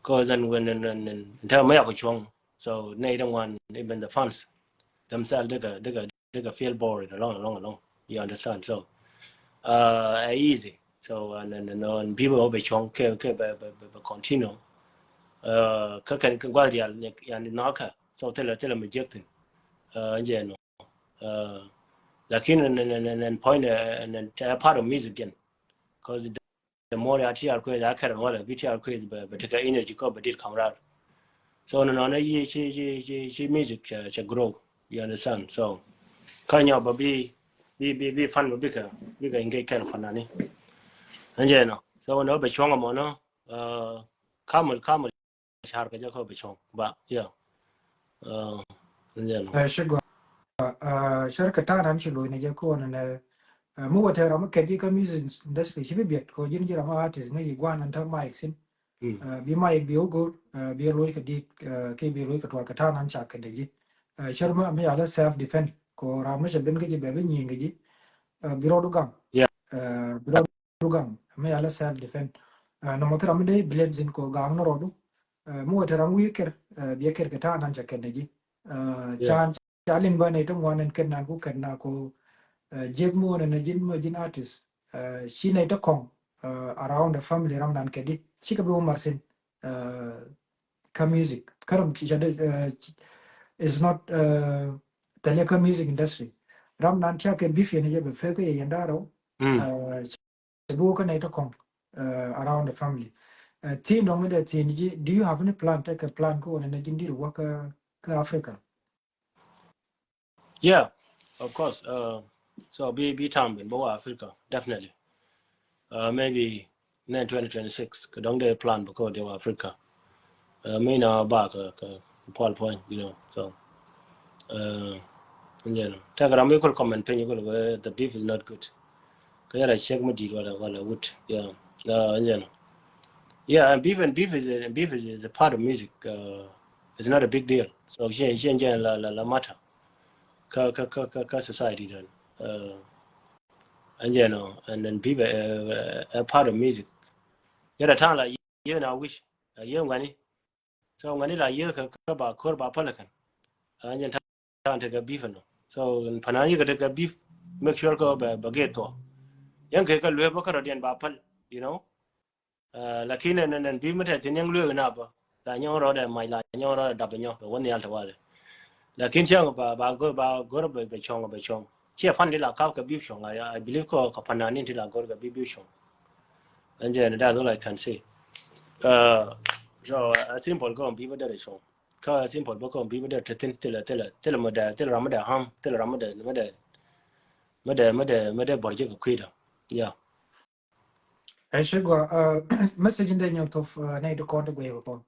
Cause then when, and, and, and tell me I could chuang. So nɛ ite ŋuan, even the fans themselves, they can, they can, they can feel boring along, along, along. You understand? So, uh, easy. So, and, and, and, and people will be chuang, kɛ, kɛ bɛ, bɛ, bɛ, bɛ continue. Uh, kɛ kɛn, kɛ gua̱th dial, yani nɔkä. So thilɛ, thilɛ mi jek thin. Uh, jɛ nɔ. Uh, lakin and, and, and, and point, uh, and, and, uh, part of music again. Cause the, the more I tear quiz, I can't, wala bi tear quiz, but, but take energy ko, but it come out. So no, no, no, ye, she, she, she, she music, she, she grow. You understand? So, kanya ba bi, bi, bi, bi fan ba bika, bika engage kɛn fanani. And you know, so no, ba chuang mo no, uh, Kamal, Kamal, shar ka jako bi chuang. Ba, yeah. Uh, and you know. Uh, sure. Uh, shar ka ta̱a̱ nan ci lo̱c ni jako na, uh, mu wa tɛ ram kɛ di ka music industry ci bi biɛt ko jin ji ram artist ngi guan an ta mic sin. Mm. Uh, bi mic bi ogur, uh, bi lo̱c ka di, uh, kɛ bi lo̱c ka tual ka ta̱a̱ nan ca kɛ de ji. Uh, shar ma mi ala self defense ko ram ma ca ben ka ji bɛ bi nyi ngi ji. Uh, bi rɔ du gam. Yeah. Uh, bi rɔ du gam mi ala self defense. Uh, na mo thira mi de blame sin ko gam na rɔ du. Uh, mu wa tɛ ram wi kɛr, uh, bi kɛr ka ta̱a̱ nan ca kɛ de ji. Uh, yeah. Can ca liŋ ba nɛ te ŋuan ɛn kɛn nan ku kɛn na ko, uh, jek muɔn ɛn a jin mɔ jin artist, uh, ci nɛ te kɔŋ, uh, around the family ram nan kɛ di ci kɛ bi wä mar sin, uh, ka music ka ram ci ca de, uh, is not, uh, tɛlɛ ka music industry ram nan tia kɛ beef yɛn jɛ bɛ fɛ kɛ yɛ yɛn darɔ. Mm. Uh, ci bi wä kä nɛy tɔ kɔŋ, uh, around the family. Uh, thin dɔŋ mi dee thin ji, do you have any plan, take a plan kä wä nɛ ji̱n dir wä kä, kä Africa? Yeah, of course. Uh, so bi, bi time bin bä wä Africa, definitely. Uh, maybe nɛn twenty twenty-six kɛ dɔŋ dee plan bä kä wä dee wä Africa. Uh, mi na ba kɛ, kɛ, kɛ pual puany, you know. So, uh, you know, tɛk ram mi kul comment piny kul wɛ the beef is not good. Kɛ yɛrɛ check mi dit wala, wala wood. Yeah. Uh, you know. Yeah, and beef, and beef is a, beef is, is a part of music. Uh, it's not a big deal. So, change, change la, la, la matter. Kä, kä, kä, kä, kä society then. Uh, and you know, and then beef, uh, a part of music. Yɛrɛ ta̱a̱ la yɛ na wish, uh, yɛ ŋuani. So ŋuani la yɛ kä, kä ba kor ba päl kɛn. Uh, and then ta̱a̱ tekɛ beef nɔ. So panan yikɛ tekɛ beef, make sure kɛ bɛ, bɛ gɛ thɔ. Yɛn kɛ kɛ luee bä kärɔ̱diɛn ba päl, you know. Uh, lakin ɛn, ɛn, ɛn beef mi tɛ thin yɛn luee na bä. La nyɔŋ rɔɔdɛ mac, la nyɔŋ rɔɔdɛ dap nyɔ bɛ wä nhial tɛ walɛ. Lakin cäŋ ba, ba gör, ba gör bɛ, bɛ cɔŋ, bɛ cɔŋ. Ciɛ fan di la kap kɛ beef cɔŋ, I, I believe kɔ, kɔ panan in ti la gör kɛ beef, beef cɔŋ. And then that's all I can say. Uh, so a simple kɔ beef dɛ cɔŋ. Kä simple bä kɔn bi bä dee te thin thilɛ, thilɛ, thilɛ mä dee, thilɛ ram mä dee ham, thilɛ ram mä dee, mä dee, mä dee, mä dee, mä dee bɔr jɛ kɛ kui̱dä. Yeah. Ɛ ci gɔaa, uh, message in dee nyɔ thop, uh, nɛy ti kɔn ti guɛy kɛ kɔn.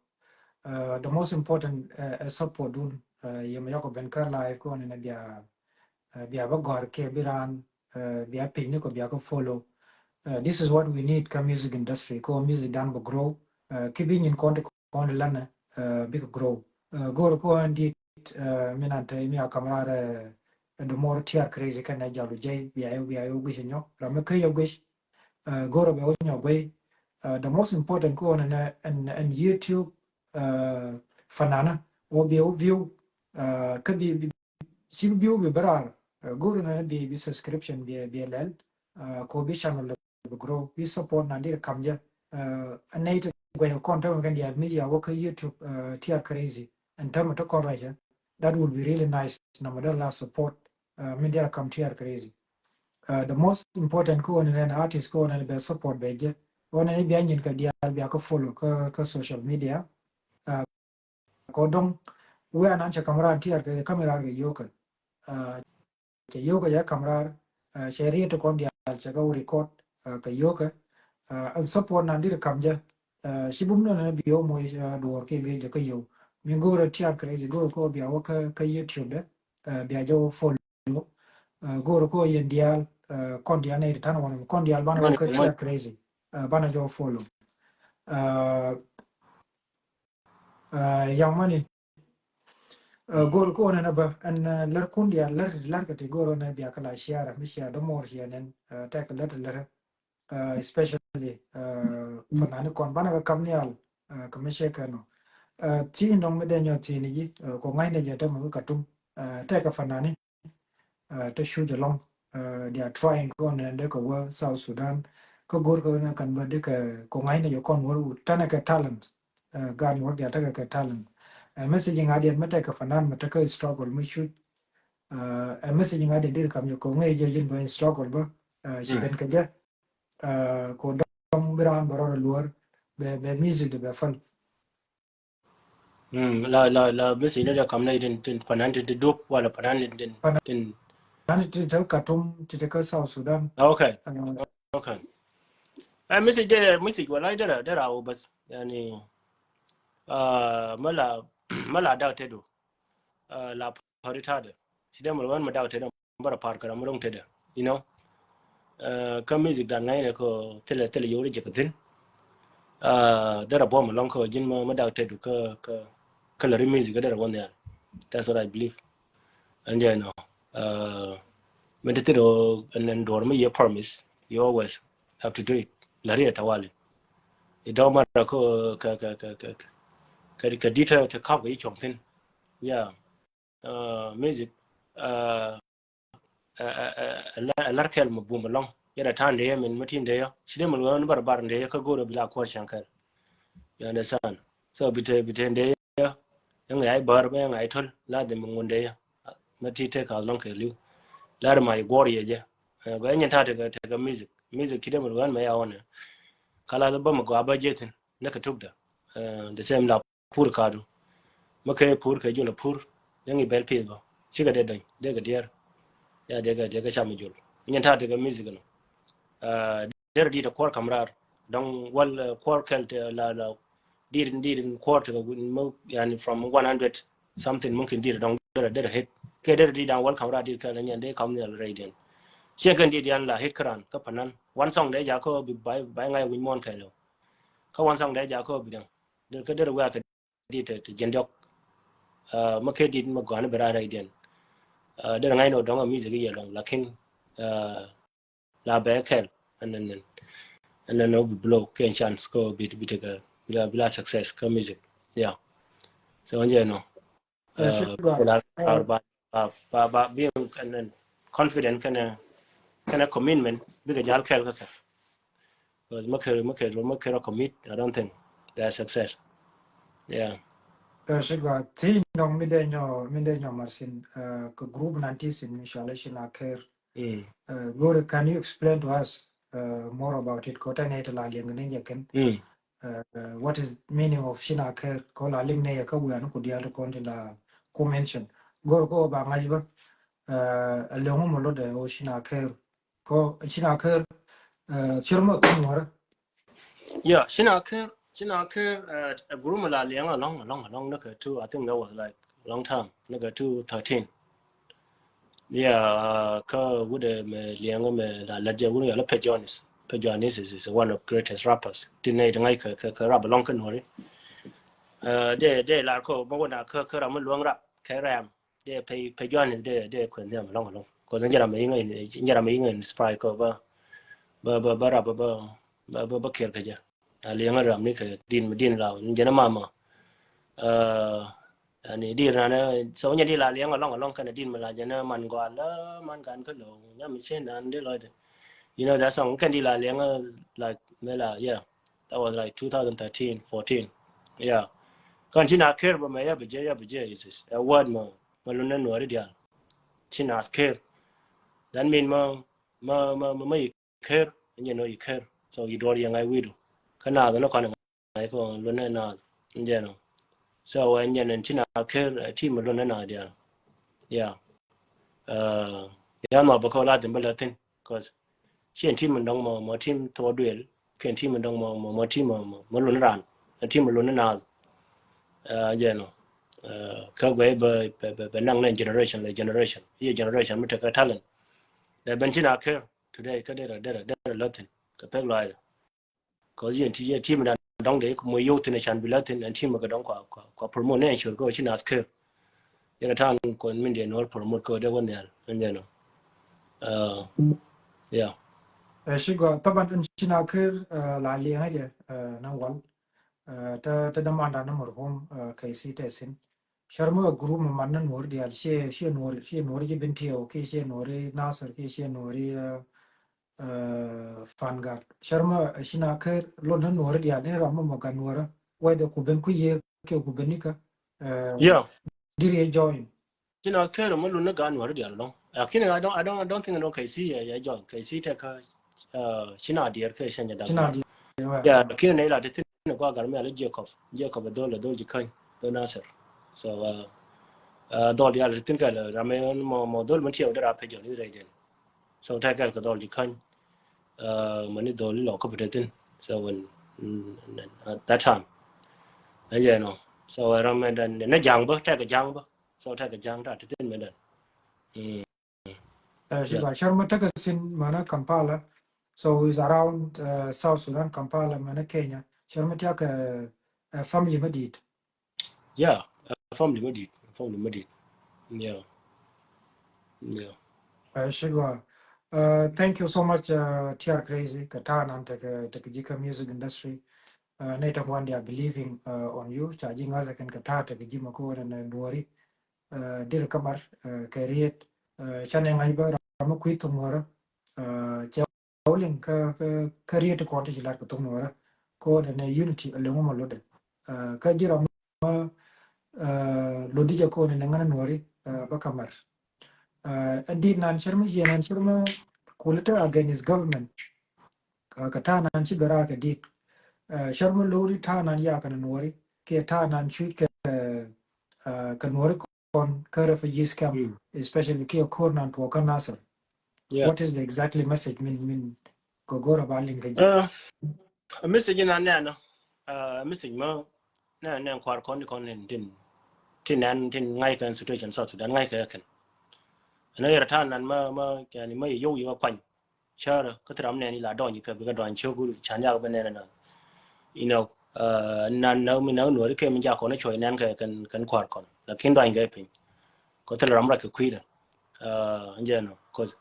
Uh, the most important, uh, ɛ support dun, uh, yɛ mɛ yakɔ ben kä live kɔn in a bia, uh, bia bä gɔr kɛ bi ran, uh, bia piny ni kɔ bia kɔ follow. Uh, this is what we need kä music industry, kɔ music dan bä grow. Uh, ki bi nyin kɔn ti kɔn lanɛ, uh, bikɛ grow. Uh, go̱o̱r kɔn dit, uh, mi nan te mi a kam rar, uh, the more tear crazy kɛn ɛ jalu jɛy bia yɛ, bia yɛ guic nyɔ. Ram mi kä yɛ guic, uh, go̱o̱r bɛ wä nyɔ guic. Uh, the most important kɔn ɛn, ɛn, ɛn YouTube, uh, fanana wä bia wä view, uh, kä bi, bi, ci bi view bi bɛ rar, uh, go̱o̱r nɛ bi, bi subscription bi, bi lɛl, uh, kɔ bi channel bi grow, bi support na dir kam jɛ. Uh, a nɛy ti guɛy kɔn tämɛ kɛn diaal mi ya wä kä YouTube, uh, tear crazy. Ɛn tämɛ ti kɔn rɛcɛ. That would be really nice. Nɔmɔ dee la support. Min diaal kam T R Crazy. The most important kä ɣän nɛn artist kä ɣän nɛn bɛ support bɛ jɛ. Ɣän nɛn bia nyin kɛ diaal bia kä follow kä social media. Kɔ dɔŋ wia nan cɛ kam ran T R Crazy kam ran kɛ yokɛ. Cɛ yokɛ yɛ kam rar, cɛ riet ti kɔn diaal cɛ kɛ wä record kɛ yokɛ. And support nan dit kam jɛ. Ci bum nɔnɛ bi yɔ moc duɔr kɛ bi jɛ kɛ yɔ. Min go̱rɛ T R Crazy go̱rɛ kɔ bia wä kä YouTube dɛ. Bia jɛ wä follow. Go̱rɛ kɔ yɛn diaal kɔn diaal nɛ ti tan wanɛ kɔn diaal banɛ wä kä T R Crazy. Banɛ jɛ wä follow. Young Money. Go̱r kɔn ɛn bä ɛn lär kun diaal lär lär kɛ ti go̱r ɛn bia kɛ la share mi share dɔ mor share nɛn tɛk lär lär especially fanani kɔn banɛ kɛ kam nial kɛ mi share kɛ nɔ. Ti nɔŋ mi dee nyɔ ti ni ji kɔ ŋa̱cnɛ jɛ tɛ mɛ kɛ tum tɛk kɛ fanani. Te shuj along. They are trying kɔn ɛn dee kɛ wä South Sudan. Kä go̱r kɛ nɛ kan bä dee kɛ kɔ ŋa̱cnɛ jɛ kɔn wä tanɛ kɛ talent. Gan wä dia tekɛ kɛ talent. Ɛ message ŋa̱diɛn mi tekɛ fanan mi tekɛ struggle mi cuc. Ɛ message ŋa̱diɛn dir kam yɛ kɔ ŋäc jɛ jin bä struggle bä ci ben kɛ jɛ. Kɔ dɔm bi raan bä rɔr luɔr bɛ music di bɛ fal. La la la message ni da kam na itin tin fanan tin dup wala fanan tin tin. Fanan tin tin Khartoum tin kä South Sudan. Okay. Okay. Ɛ message de message wala dera dera o bas yani. Mala mala da tedo. La parita de. Shi de mulwan ma da tedo. Bara par kara murung tede, you know. Kä music dan ŋa̱cnɛ kɔ thilɛ thilɛ yori jɛ kɛ thin. Dera bom along kɔ jin ma ma da tedo kä kä kä lari music dera won yan. That's what I believe. And you know, min ti thil o and then dor mi ye promise, you always have to do it. Lari tawali. It don't matter kɔ kä kä kä kä kä kä dita te kap kɛ yi chong thin. Yeah. Music. Ɛ lar kɛl mɛ bum along yɛ da tan dee min mɛ tin dee ci dee mɛ luɔn bar bar dee kä go̱r bi la kuɔr can kɛl. You understand? So bite bite dee yɛ ŋɛ ay bar bɛ ŋɛ ay tol la de mɛ ŋun dee yɛ mɛ ti tek as long kɛ liu. Lar ma yi guɔr yɛ jɛ. Gɔ nyɛ ta tekɛ tekɛ music music ci dee mɛ luɔn mɛ ya wɔn. Kala bä mɛ gɔ abä jɛ thin ne kɛ tuk da. The same la pur kadu. Mä kɛ pur kɛ jol pur dee ŋi̱ bɛl pith bä cikɛ dee dɔny dee kɛ diɛɛr. Ya dee kɛ dee kɛ cam jol nyɛ ta̱a̱ dee kɛ music nɔ. Dee rɛ dit a kuɔr kam raar dɔŋ wal kuɔr kɛl te la la dit dit kuɔr te kɛ yani from one hundred something mungkin dit dɔŋ dee rɛ dee rɛ hit kɛ dee rɛ dit dan wal kam raar dit kɛl nyɛn dee kam nhial rɛy diɛn. Ciɛ kɛn dit yan la hit käran kä panan one song dee jakä bi bay bay ŋa̱c wi̱ny muɔn kɛl. Kä one song dee jakä bi dɛŋ dee kɛ dee rɛ wɛ̈ɛ̈ kɛ dit te jiɛn diɔk. Mä kɛ dit mä gɔ̱a̱n bɛ raar rɛy diɛn. Dee rɛ ŋa̱c ni wä dɔ̱ŋ a music yɛ lɔŋ lakin la bɛ kɛl and then and then wä bi blow kɛ chance kɛ wä bi bi tekɛ bi la bi la success kä music. Yeah. So jɛ nɔ. Ba ba ba ba bi and then confident kɛnɛ kɛnɛ commitment bikɛ jal kɛl kä kɛ. Because mä kɛ mä kɛ mä kɛ rɔ commit, I don't think they are success. Yeah. Ɛ shi gua ti nɔŋ mi dee nyɔ mi dee nyɔ marsin kɛ group nan ti sin inshallah shi na kɛr. Go̱ri, can you explain to us more about it? Kɔ tɛn it la liɛŋ ni jɛ kɛn. What is meaning of shi na kɛr kɔ la liŋ ni yɛ kä wian ku dial kɔn ti la ku mention. Go̱ri kɔ ba ŋa̱c bä. Ɛ liɛŋ mɔ lɔ dɛ o shi na kɛr. Kɔ shi na kɛr. Cir mɔ kɛ nuɔrɛ. Yeah, shi na kɛr shi na kɛr a group mɛ la liɛŋ alɔŋ alɔŋ alɔŋ ni kɛ two, I think that was like long time ni kɛ two thirteen. Yeah, kä wudɛ mɛ liɛŋ mɛ la lɛt jɛ wun yɔl pɛ Jones. Pɛ Jones is, is one of greatest rappers. Ti nɛ ti ŋa̱c kɛ kɛ rap alɔŋ kɛ nuɔri. Dee dee lar kɔ bä wun a kä kä ram mi luɔŋ rap kɛ ram. Dee pɛ pɛ Jones dee dee kuɛn nhiam alɔŋ alɔŋ. Kɔ jɛ ram mi yiŋ jɛ ram mi yiŋ inspire kɔ bä bä bä rap bä bä bä kɛr kɛ jɛ. A liɛŋä ram ni kɛ din mi din la jɛn mama. Yani dir nanɛ so nyɛ di la liɛŋ alɔŋ alɔŋ kɛnɛ din mi la jɛn man gɔal man kan kä loŋ nyam mi cien nan di lɔcdɛ. You know that song kɛn di la liɛŋä like mi la, yeah, that was like two thousand thirteen, fourteen. Yeah. Kɛn ci na kɛr bä mɛ ya bi jɛ ya bi jɛ is a word mɔ. mɛ lun ni Nuɔri diaal. Ci naath ker. That mean mɛ, mɛ, mɛ, mɛ, mɛ yi ker, ɛn jɛ nɔ yi ker. So yi duɔr yɛ ŋa̱c wi̱i̱du. Kä naath ni kɔn ŋa̱c kɔn lun ni naath. Ɛn jɛ nɔ. So ɛn jɛ nɔ ci naath ker, ɛ, ti mɛ lun ni naath diaal. Yeah. Ɛ, ya nɔ bä kɔ la dhin bä la thin. 'Cause ciɛ tim mi dɔ̱ŋ mɔ, mɔ tim thok duël, kiɛ tim mi dɔ̱ŋ mɔ, mɔ, mɔ tim mɔ, mɔ, mɔ lun raan, tim mi lun naath. Ɛ, jɛ nɔ. Ɛ, kä guɛ bɛ, bɛ, bɛ, bɛ naŋ nɛ generation lɛ generation. I̱ generation mi tekɛ talent. Lɛ ben ci na ker today kä derɛ, derɛ, derɛ lä thin kɛ pek lɔaydɛ. 'Cause yɛn ti, yɛn tim dan dɔŋ de mɔ yow thin a can bi la thin, ɛn tim kɛ dɔŋ kua, kua, kua promote nɛ ɛn cur kɛ ci naath ker. Yɛn a ta̱a̱n kɔn min dee Nuɔr promote kɛ dee wä nhial, ɛn jɛ nɔ. Ɛ, yeah. Ɛ, ci gɔaa, taban ɛn ci naath ker, ɛ, la liɛŋä jɛ, ɛ, na wal. Ɛ, te, te dämandan ni marhum, ɛ, kɛ si te sin. Cär mi ɛ group mi man ni Nuɔr diaal, ciɛ, ciɛ Nuɔr, ciɛ Nuɔr ji̱ Bentiu, kiɛ ciɛ Nuɔr Nasir, kiɛ ciɛ Nuɔr, ɛ, ɛ, Fangar. Cär mi, ɛ, ci naath ker lon ni Nuɔr diaal, ni ram mi mɔ gat Nuɔr, whether ku ben ku yiëë, kiɛ ku ben nikä, ɛ, yeah, diri ɛ join. Ci naath ker mi lon ni gat Nuɔr diaal lɔŋ. Lakin I don't, I don't, I don't think no K C yɛ, yɛ join. K C tekɛ, ɛ, ci naath diɛɛr kɛ cɛn jɛ dap. Ci naath diɛɛr, yeah. Yeah, lakin ni la ti thin kua gar mi ala Jacob. Jacob ɛ dhol, ɛ dhol ji̱ käny, dhol Nasir. So, ɛ, ɛ, dhol diaal ti thin kɛ la ram mi mɔ, mɔ dhol mi tiɛw dee ra pɛ jɔn i̱ rɛy den. So tekɛ kɛ dhol ji̱ käny. Ɛ, mani dhol ilɔ kä pete thin. So when, mm, at that time. Ɛn jɛ nɔ. So ɛ ram mɛ dan ni ja̱ŋ bä, tekɛ ja̱ŋ bä. So tekɛ ja̱ŋ ta ti thin mɛ dan. Mm. Ɛ, ci gɔaa, cär mi tekɛ sin mɛnɛ Kampala. So is around, ɛ, South Sudan, Kampala, mɛnɛ Kenya. Cär mi tekɛ, ɛ, family mi di̱i̱t. Yeah, ɛ, family mi di̱i̱t, family mi di̱i̱t. Yeah. Yeah. Ɛ, ci gɔaa. Ɛ, thank you so much, ɛ, T R Crazy, kɛ ta̱a̱ nan tekɛ, tekɛ ji̱ kä music industry. Ɛ, nɛy ti ŋuan, they are believing, ɛ, on you. Ca ji̱ ŋa̱th ɛ kɛn kɛ ta̱a̱ tekɛ ji̱ mɛ ko̱o̱r ɛn Nuɔri. Ɛ, dir kä mar, ɛ, kɛ riet. Ɛ, canɛ ŋa̱c bä ram mi kui̱ thok Nuɔrä. Ɛ, cɛ wä liŋ kä, kä, kä riet ti kɔn ti ci lat kɛ thok Nuɔrä. Ko̱o̱r ɛn unity a leŋ wä ma lotdɛ. Ɛ, kä ji̱ ram mi, ɛ, lotdi jɛ ko̱o̱r ɛn ŋän Nuɔri, ɛ, bä kä mar. Ɛ, ɛ dit nan cär mi, ciɛ nan cär mi kulɛ te against government. Ɛ, kɛ ta̱a̱ nan ci bɛ raar kɛ dit. Ɛ, cär mi lori ta̱a̱ nan yakɛ ni Nuɔri kiɛ ta̱a̱ nan cuc kɛ, ɛ, kɛ Nuɔri kɔn kä refugees camp, mm, especially kiɛ ko̱r nan tuɔɔk kä Nasir. Yeah. What is the exactly message min, min kɛ go̱r a ba liŋ kɛ ji̱? Ɛ, message nan nɛn, ɛ, message ma nɛn, nɛn kua̱r kɔn, kɔn tin, tin, tin nɛn, tin ŋa̱c kɛ situation South Sudan ŋa̱c kɛ kɛn. Ɛn ɣöö yɛrɛ ta̱a̱ nan ma, ma, yani ma yɛ yio̱w yɛ kuany. Cärä kä thil ram nɛn ila dɔny kɛ bikɛ dɔny cio̱k can yak bä nɛn nɛn. You know, ɛ, nan na mi na Nuɔri kɛ mi jak kɔn cuɔy nɛn kɛ kɛn, kɛn kua̱r kɔn. Lakin dɔny kɛ piny. Kɔ thil ram rak kɛ kui̱dɛ. Ɛ, jɛ nɔ, 'cause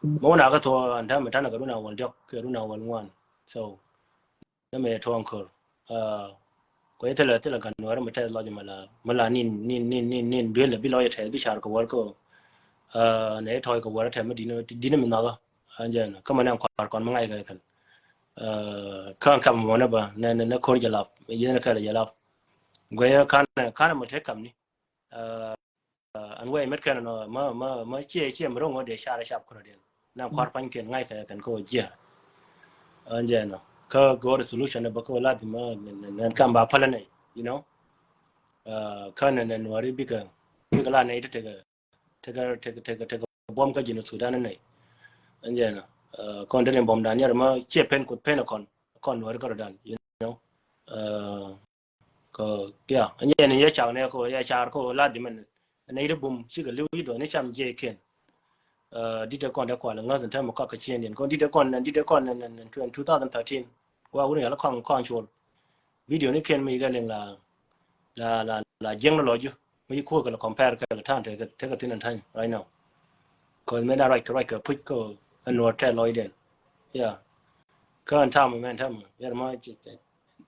mɛ wun a kä thɔ an täämɛ tanɛ kɛ run a wäl diɔk kɛ run a wäl ŋuan. So nɛ mɛ tuɔŋ kör. Ɛ, kɔ thilɛ, thilɛ gan Nuɔri mɛ tɛth lɔc mɛ la, mɛ la nin, nin, nin, nin, nin duel bi lɔc tɛth bi car kɛ wäl kɔ. Ɛ, nɛ tɔy kɛ wäl tɛth mɛ dinɛ, dinɛ mi nhɔkä. An jɛ nɔ kä mɛ nɛ kua̱r kɔn mɛ ŋa̱c kɛ kɛn. Ɛ, kä an kam mɔnɛ bä nɛ, nɛ, nɛ ko̱r jɛ lap yɛn kɛl jɛ lap. Guɛyä kanɛ, kanɛ mɛ te kam ni. Ɛ, an wee met kɛn nɔ ma, ma, ma ciɛ, ciɛ mi ro̱ŋ wä dee car cap kärɔ̱diɛn. Na kua̱r pa̱nykiɛn ŋa̱c kɛ kɛn kä wä jiɛ. An jɛ nɔ kä go̱o̱r solution bä kä wä lath ma nɛn kam ba pälä nɛy, you know. Ɛ, kä nɛn, nɛn Nuɔri bikɛ, bikɛ la nɛy ti tekɛ, tekɛ, tekɛ, tekɛ, tekɛ buɔ̱m kä ji̱n Sudan nɛy. An jɛ nɔ, ɛ, kɔn dee ni buɔ̱m dan yɛr ma ciɛ pen kuth pen kɔn, kɔn Nuɔri kärɔ̱dan, you know. Ɛ, kɔ, yeah, an jɛ ni yɛ cak nɛ kɔ, yɛ car kɔ la di mɛn. Nɛy ti bum cikɛ li̱w i̱ dɔ̱ ni cam jiɛ kiɛn. Ɛ, dit ɛ kɔn dee kual ŋäth in täämɛ kɔak kɛ ciɛn diɛn. Kɔn dit ɛ kɔn, dit ɛ kɔn in, in, in two thousand thirteen. Wa wun yal kɔn, kɔn cuɔl. Video ni kiɛn mi kɛ liŋ la, la, la, la jiɛŋ ni lɔc ju. Mi kuɔ kɛ la compare kɛ la ta̱a̱n tekɛ, tekɛ thin in ta̱a̱n right now. Kɔ mɛ na ruac kɛ, ruac kɛ puc kɔ ɛn Nuɔr tɛ lɔcdiɛn. Yeah. Kä ɛn ta̱a̱m mɛ ɛn ta̱a̱m yɛr ma ca, ca,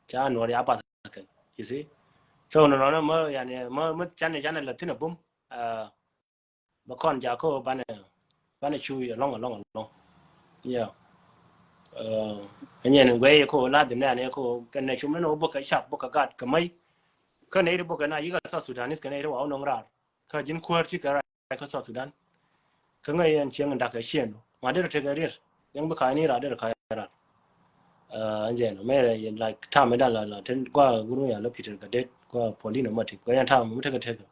ca Nuɔr ya bath kɛn. You see? So nɔ nɔ ma yani ma, ma canɛ, canɛ la thin a bum. Ɛ, bä kɔn jakä banɛ, banɛ cu alɔŋ, alɔŋ, alɔŋ. Yeah. Ɛ, ɛnyɛn guɛy kɔ la dhim nɛ anɛ kɔ kɛn nɛ cum nɛ nɔ bä kɛ cap bä kɛ gat kɛ mäy. Kä nɛy ti bä kɛ na yika South Sudanese kɛ nɛy ti wa wä nɔŋ raar. kä ji̱n kuäär ti kɛ rac kä South Sudan. Kä ŋäc yɛn cieŋ in da̱k kɛ ciëŋdu ma derɛ tekɛ riet yɛn bi ka̱a̱cni raar derɛ ka̱a̱c raar. Ɛn jɛn mɛ like tam mi dan la la tin gua guru ya lo Peter kɛ det gua Paulino ma ti gua yɛn tam mi tekɛ tekɛ.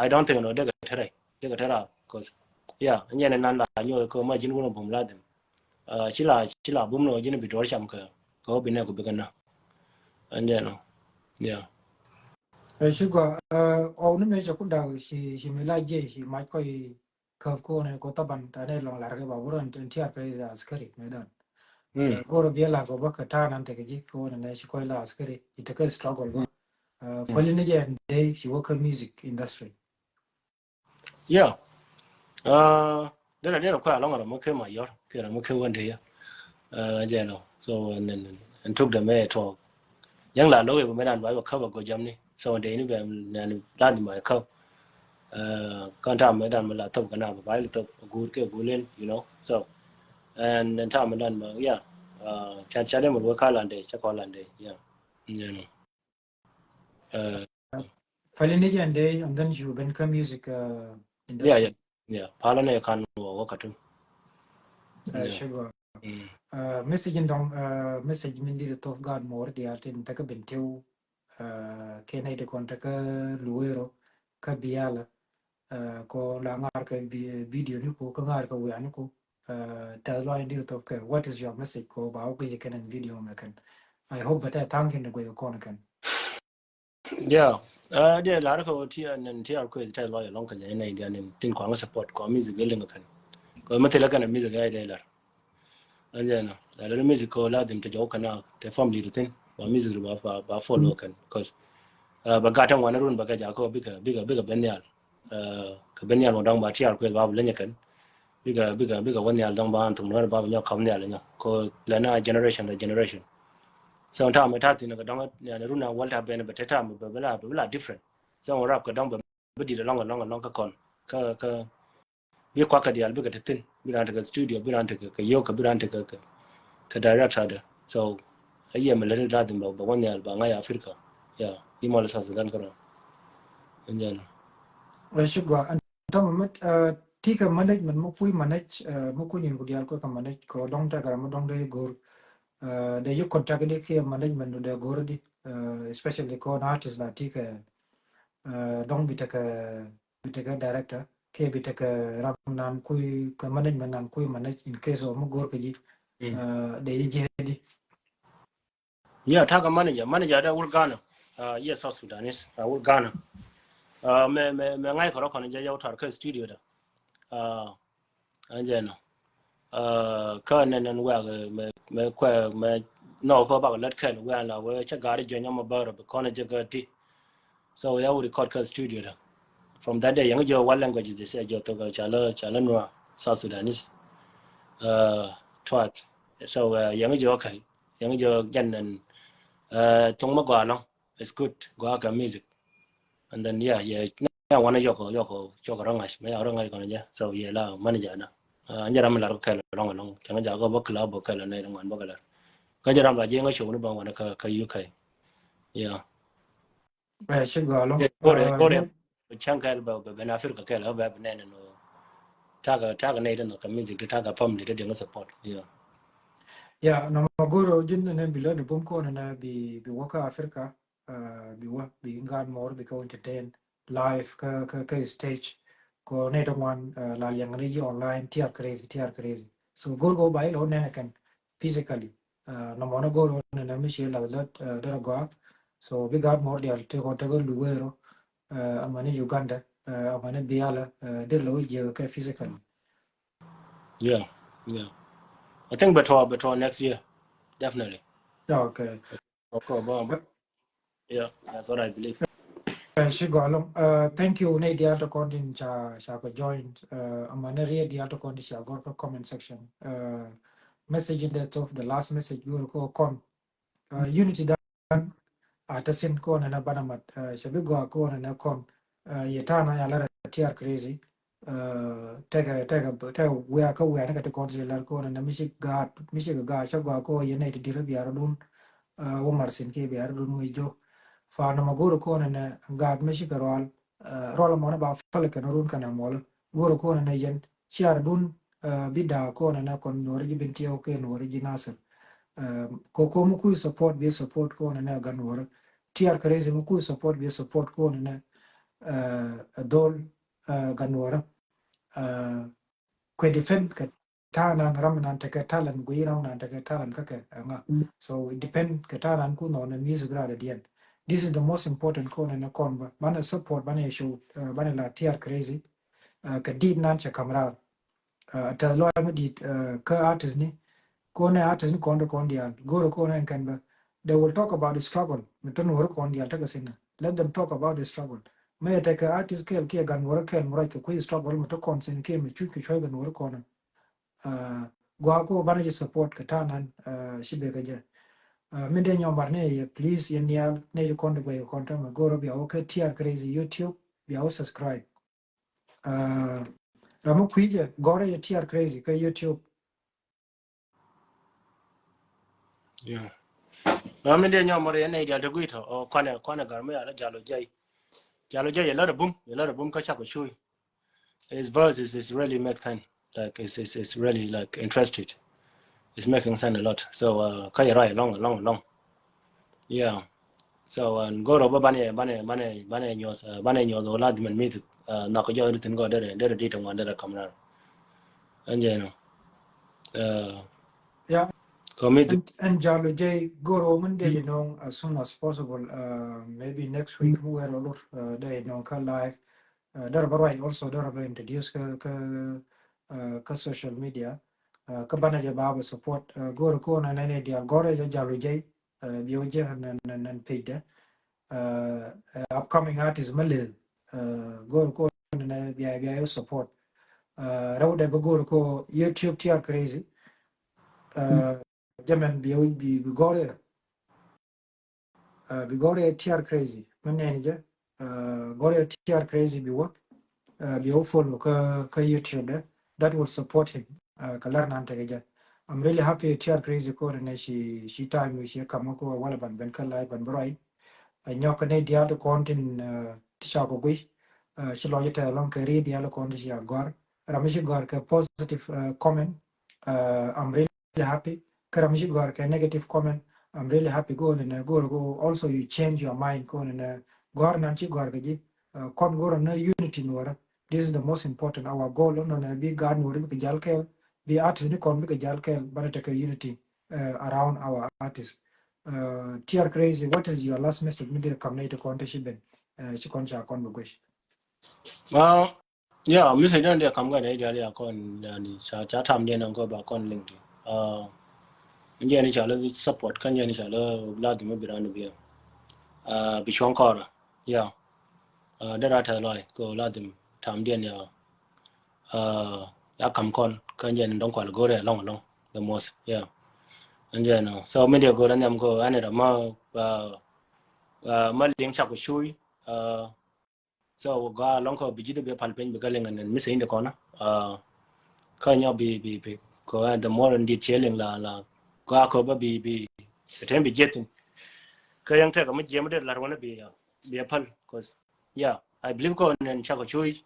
I don't think no dekɛ te rɛy dekɛ te raar 'cause yeah ɛn jɛn in nan la nyuɔth kɛ ma ji̱n wun bum la dhim. Ci la ci la bum nɔ ji̱n bi duɔr cam kɛ kɛ wä bi nɛ ku bikɛ na. Ɛn jɛ nɔ. Yeah. Ɛ ci gɔaa. Ɛ ɔw ni mëë cɛ ku dak ci ci mi la jiɛc ci mac kɔc käp ko̱n kɔ thaban ta ni lɔŋ lar kɛ ba wurɛ ɛn tiar kɛ askari mɛ dan. Go̱r biɛ la kɔ bä kɛ ta̱a̱ nan tekɛ ji̱ ko̱n ni ci kɔc la askari ci tekɛ struggle bä. Fäli ni jɛ ɛn dee ci wä kä music industry. Yeah. Dera dera kuɛ alɔŋ ram mi kɛ ma yɔr kɛ ram mi kɛ wende ya. Jɛ nɔ so ɛn tuk dɛ mɛ tɔ. Yɛŋ la lo̱k yɛ bɛ mɛ dan ba yɔ kaba gɔ jamni so dee ni bɛ nani lazim ba yɔ kab. Kan tam mɛ dan mɛ la thop kana ba ba yɔ thop gur kɛ gulen you know so. Ɛn ɛn tam mɛ dan mɛ ya. Cat cat dɛ mɛ wɛ kalande cɛ kɔlande ya. Jɛ nɔ. Fali ni jɛn dee and then you ben kä music industry. Yeah, yeah. Pala ne kan wä wä katum. Ci gɔaa. Message in dɔŋ message min di thof gaat mor dial tin tekɛ ben tew. Kɛ ne de kɔn tekɛ Luwero kä Biala. Ko la ŋa̱r kɛ video ni ko kä ŋa̱r kɛ wiani ko. Tɛth lɔany di thof kɛ what is your message ko ba wä kɛ kɛn video mɛ kɛn. I hope that I thank in the way you kɔn kɛn. Yeah. Diɛ lar kɛ wä ti an ti ar kuɛ ti lɔy lɔŋ kɛ jɛ nɛ diɛ ni tin kɔŋ support kɔ music building kɛn. Kɔ mɛ thilɛ kɛn music ya diɛ lar. An jɛ na la lɛ music kɔ la dim te jɔw kɛn a te family to thin ba music ba ba follow kɛn 'cause ba gat ɛn wan run ba kɛ ja kɔ bikɛ bikɛ bikɛ ben yal. Kɛ ben yal mɔ dɔŋ ba ti ar kuɛ ba bu lɛ nyɛ kɛn. Bikɛ bikɛ bikɛ wä nhial dɔ̱ŋ ba an thok nuɛr ba bi nyɔk kap nhial nyɔ ko lɛ na generation to generation. So tam mi ta̱a̱ thi̱n kɛ dɔ̱ŋ yani run a wäl ta̱a̱ ben bɛ te tam bɛ bɛ la bɛ la different. So wä rap kɛ dɔ̱ŋ bɛ bi dit alɔŋ alɔŋ alɔŋ kä kɔn kä kä bi kuak kɛ dial bikɛ te thi̱n bi ran te kɛ studio bi ran te kɛ kɛ yio̱k kɛ bi ran te kɛ kɛ director de. So a yie mi lät la dhim bɛ bɛ wä nhial ba ŋa̱c Africa. Ya yi mɔl South Sudan kä rɔ. Ɛn jɛn. Wä ci gua. Tama mɛ ti kɛ management mɛ kui̱ manage mɛ kui̱ nyin ku dial kuɛ kɛ manage kɛ dɔŋ tɛ kɛ ram mɛ dɔŋ dee go̱r. Dee yi contact di kiɛ management du dee go̱r di especially kɔn artist la ti kɛ dɔŋ bi tekɛ bi tekɛ director kiɛ bi tekɛ ram nan kui̱ kɛ management nan kui̱ manage in case of mɛ go̱r kɛ ji̱. Dee yi jiɛ di. Yeah, ta̱a̱ kɛ manager, manager dɛ wur Ghana. Yes, South Sudanese, wur Ghana. Mɛ mɛ mɛ ŋa̱c kɛ rɔ kɔn jɛ yɔw tar kä studio dɛ. Ɛn jɛ nɔ. Kä nɛn nɛn wɛk mɛ mɛ kuɛ mɛ nɔ kɔ bak lät kɛl wɛn la wɛ cɛ gari jɛ nyɔmɔ bärɔ bi kɔn jɛ gɛ ti. So ya wuri kɔt kä studio da. From that day yɛŋ jɛ what language is this? Jɛ thok ca lɛ ca lɛ nua South Sudanese. Tuat. So yɛŋ jɛ okay. Yɛŋ jɛ jɛn nɛn thong ma gɔa lɔŋ. It's good. Gɔa kɛ music. And then yeah yeah. Nɛ wanɛ yɔkɔ yɔkɔ yɔkɔ rɔ ŋa̱c mɛ yɔkɔ rɔ ŋa̱c kɔnɔ jɛ. So yɛ la manager na. An jɛ ram mi lar kɛl lɔŋ lɔŋ. Cɛŋ jɛ kɔ bä club bä kɛl nɛ ŋuan bä kɛl. Kä jɛ ram la jɛ ŋa̱c show ni bä wanɛ kä kä U K. Yeah. Bɛ ci gɔaa lɔŋ. Kore kore. Cäŋ kɛl bɛ bɛ ben Africa kɛl bɛ bɛ nɛn nɔ. Takä takä nɛy tin thɔ kɛ music ti takä family ti diŋ support. Yeah. Yeah, nɔmɔ go̱r ji̱n nɛ bi lä ni bum kɔn nɛ bi bi wä kä Africa. Bi wä bi ŋa̱t mɔr bi kɛ entertain live kä kä kä stage. Kɔ nɛy ti ŋuan la liɛŋ ni ji̱ online tiar crazy tiar crazy. So go̱r go̱ ba ilɛ wä nɛn kɛn physically. Nɔmɔ ni go̱r wä nɛn mi ci la la dɛr gɔaa. So bi ŋa̱t mɔr dial ti kɔn ti kɛ Luwero. Amani Uganda, amani Biala, dir la wä jiɛ kɛ physically. Yeah, yeah. I think bɛ tɔ bɛ tɔ next year, definitely. Okay. Okay, bä bä. Yeah, that's what I believe. Ci gɔaa lɔŋ. Thank you nɛy dial ti kɔn tin ca ca kɔ join. Amani riet dial ti kɔn tin ca gɔr kä comment section. Message in the top the last message go̱r kɔ kɔn. Unity dan a te thin kɔn ɛn ɛ banɛ mat. Cɛ bi gɔaa kɔn ɛn ɛ kɔn yɛ ta̱a̱ na ya lar ɛ tiar crazy. Tekɛ tekɛ tekɛ wiaa kä wiaa ni kɛ ti kɔn ti lar kɔn ɛn ɛ mi ci gaat mi ci kɛ gaat cɛ gɔaa kɔn yɛ nɛy ti dirä biarä dun. Wä mar thin kiɛ biarä dun wä jiök. Fa nɔmɔ go̱o̱r kɔn ɛn ɛ gaat mi ci kɛ rual. Rual mɔnɛ ba fäl kɛn run kɛn ɛ muɔlä. Go̱rɛ kɔn ɛnɛ yɛn ciar dun bi da̱a̱ kɔn ɛnɛ kɔn nuɔri ji̱ Bentiu kɛ nuɔri ji̱ Nasir. Kɔ kɔ mi kui̱ support bi support kɔn ɛnɛ gan nuɔri. Tiar Crazy mi kui̱ support bi support kɔn ɛnɛ ɛ dhol gan nuɔri. Kuɛ depend kɛ ta̱a̱ nan ram nan tekɛ talent guiy ram nan tekɛ talent kä kɛ ɛŋa. So it depend kɛ ta̱a̱ nan kun nɔnɛ music rada diɛn. This is the most important kɔn ɛnɛ kɔn ba banɛ support banɛ show banɛ la Tiar Crazy. Kɛ dit nan cɛ kam rar. Tɛth lɔy mi dit kä artist ni kɔn ɛ artist ni kɔn de kɔn dial go̱rɛ kɔn ɛn kɛn bä. They will talk about the struggle mi tɔ nuɔri kɔn dial tekɛ sinä. Let them talk about the struggle. Mɛ tekɛ artist kɛl kiɛ gan nuɔri kɛl mi ruac kɛ kui̱ struggle mi tɔ kɔn sinä kiɛ mi cuc kɛ cuɔy gan nuɔri kɔn. Gua ko banɛ jɛ support kɛ ta̱a̱ nan ci bek kɛ jɛ. Min dee nyɔmar ni yɛ please yɛ nial ni di kɔn di guɛy kɔn tɛmɛ go̱rɛ bia wä kɛ Tiar Crazy YouTube bia wä subscribe. Ram mi kui̱ jɛ gɔrɛ yɛ Tiar Crazy kɛ YouTube. Yeah. Ram mi dee nyɔmar yɛ ni di a dee gui̱ tɔ o kɔnɛ kɔnɛ gar mi ala Jalo Jay. Jalo Jay yɛ lɔrɛ bum yɛ lɔrɛ bum kä Cakɔ Cuy. His verses is really make sense. Like it's it's it's really like interested. It's making sense a lot. So uh, kä yɛ ruac along along along. Yeah. So and go̱rɛ bä banɛ banɛ banɛ banɛ nyuɔth banɛ nyuɔth o la dimen mit. Nak jɔ ri tin gɔ derɛ derɛ dit ŋuan derɛ kam rar. Ɛn jɛ nɔ. Yeah. Kɔ mit. And Jalo Jay go̱rɛ o min dee nɔŋ as soon as possible. Maybe next week mi wɛr o lor dee nɔŋ kä live. Dɔrɔ bä ruac also dɔrɔ bä introduce kä kä kä social media. Kä banɛ jɛ ba bä support go̱rɛ ko nɛ nɛ dial go̱rɛ jɛ Jalo Jay. Biɛ wä jɛ nɛ nɛ nɛ page dɛ. Upcoming artist mä leth go̱rɛ ko nɛ bia bia yɛ support. Rɛw dɛ bä go̱rɛ ko YouTube Tiar Crazy. Jɛ mɛn biɛ wä bi bi go̱rɛ. Bi gɔrɛ Tiar Crazy mi nɛn jɛ. Gɔrɛ Tiar Crazy bi wä bi wä follow kä kä YouTube dɛ. That will support him. Kä lär nan tekɛ jɛ. I'm really happy Tiar Crazy ko nɛ ci ci time wi ci kam ko wala ban ben kä live ban bɛ ruac. Nyɔk kä nɛ dial to kɔn tin ti ca ko gui. Ci lɔ jɛ tɛ lɔŋ kɛ ri dial to kɔn ti ci a gɔr ram mi ci gɔr kɛ positive comment. I'm really happy. Kä ram mi ci gɔr kɛ negative comment, I'm really happy. Go̱o̱r nɛ go̱o̱r go̱o̱r also you change your mind. Go̱o̱r nɛ gɔr nan ci gɔr kɛ ji̱ kɔn go̱o̱r nɛ unity nuɔrä. This is the most important. Our goal nɔ nɛ bi gaat nuɔrä bi kɛ jal kɛɛl, bi artist ni kɔn bi kɛ jal kɛɛl banɛ tekɛ unity around our artist. Tiar Crazy, what is your last message mi dir kam nɛ iti kɔn te ci ben ci kɔn ca kɔn bi guec? Well, Yeah, message dan dia kam gani dia dia kɔn yani ca ca tam dia nan kɔ ba kɔn link di. Njɛ ni ca lɛ support kan njɛ ni ca lɛ la di mi bi ran bi. Bi cuɔn kɔra. Yeah. Dera ta lɔy ko la di tam dia ya. Ya kam kɔn kan njɛ ni dɔn kɔl gore lɔŋ lɔŋ the most. Yeah. Njɛ no. So mi dia gore nyam ko ani da ma ma link ca ko chui. So gɔaa lɔŋ kɔ bi ji̱ dhi bi pal piny bi kä liŋ ɛn missing in di kɔn. Kä nyɔ bi bi bi kɔ the more in dit cɛ liŋ la la gɔaa kɔ bä bi bi bi tɛm bi jiɛth thin. Kä yɛn tɛk mi jiɛm dee lar wänä bi bi pal cause yeah I believe kɔ nɛn cakɔ cuy.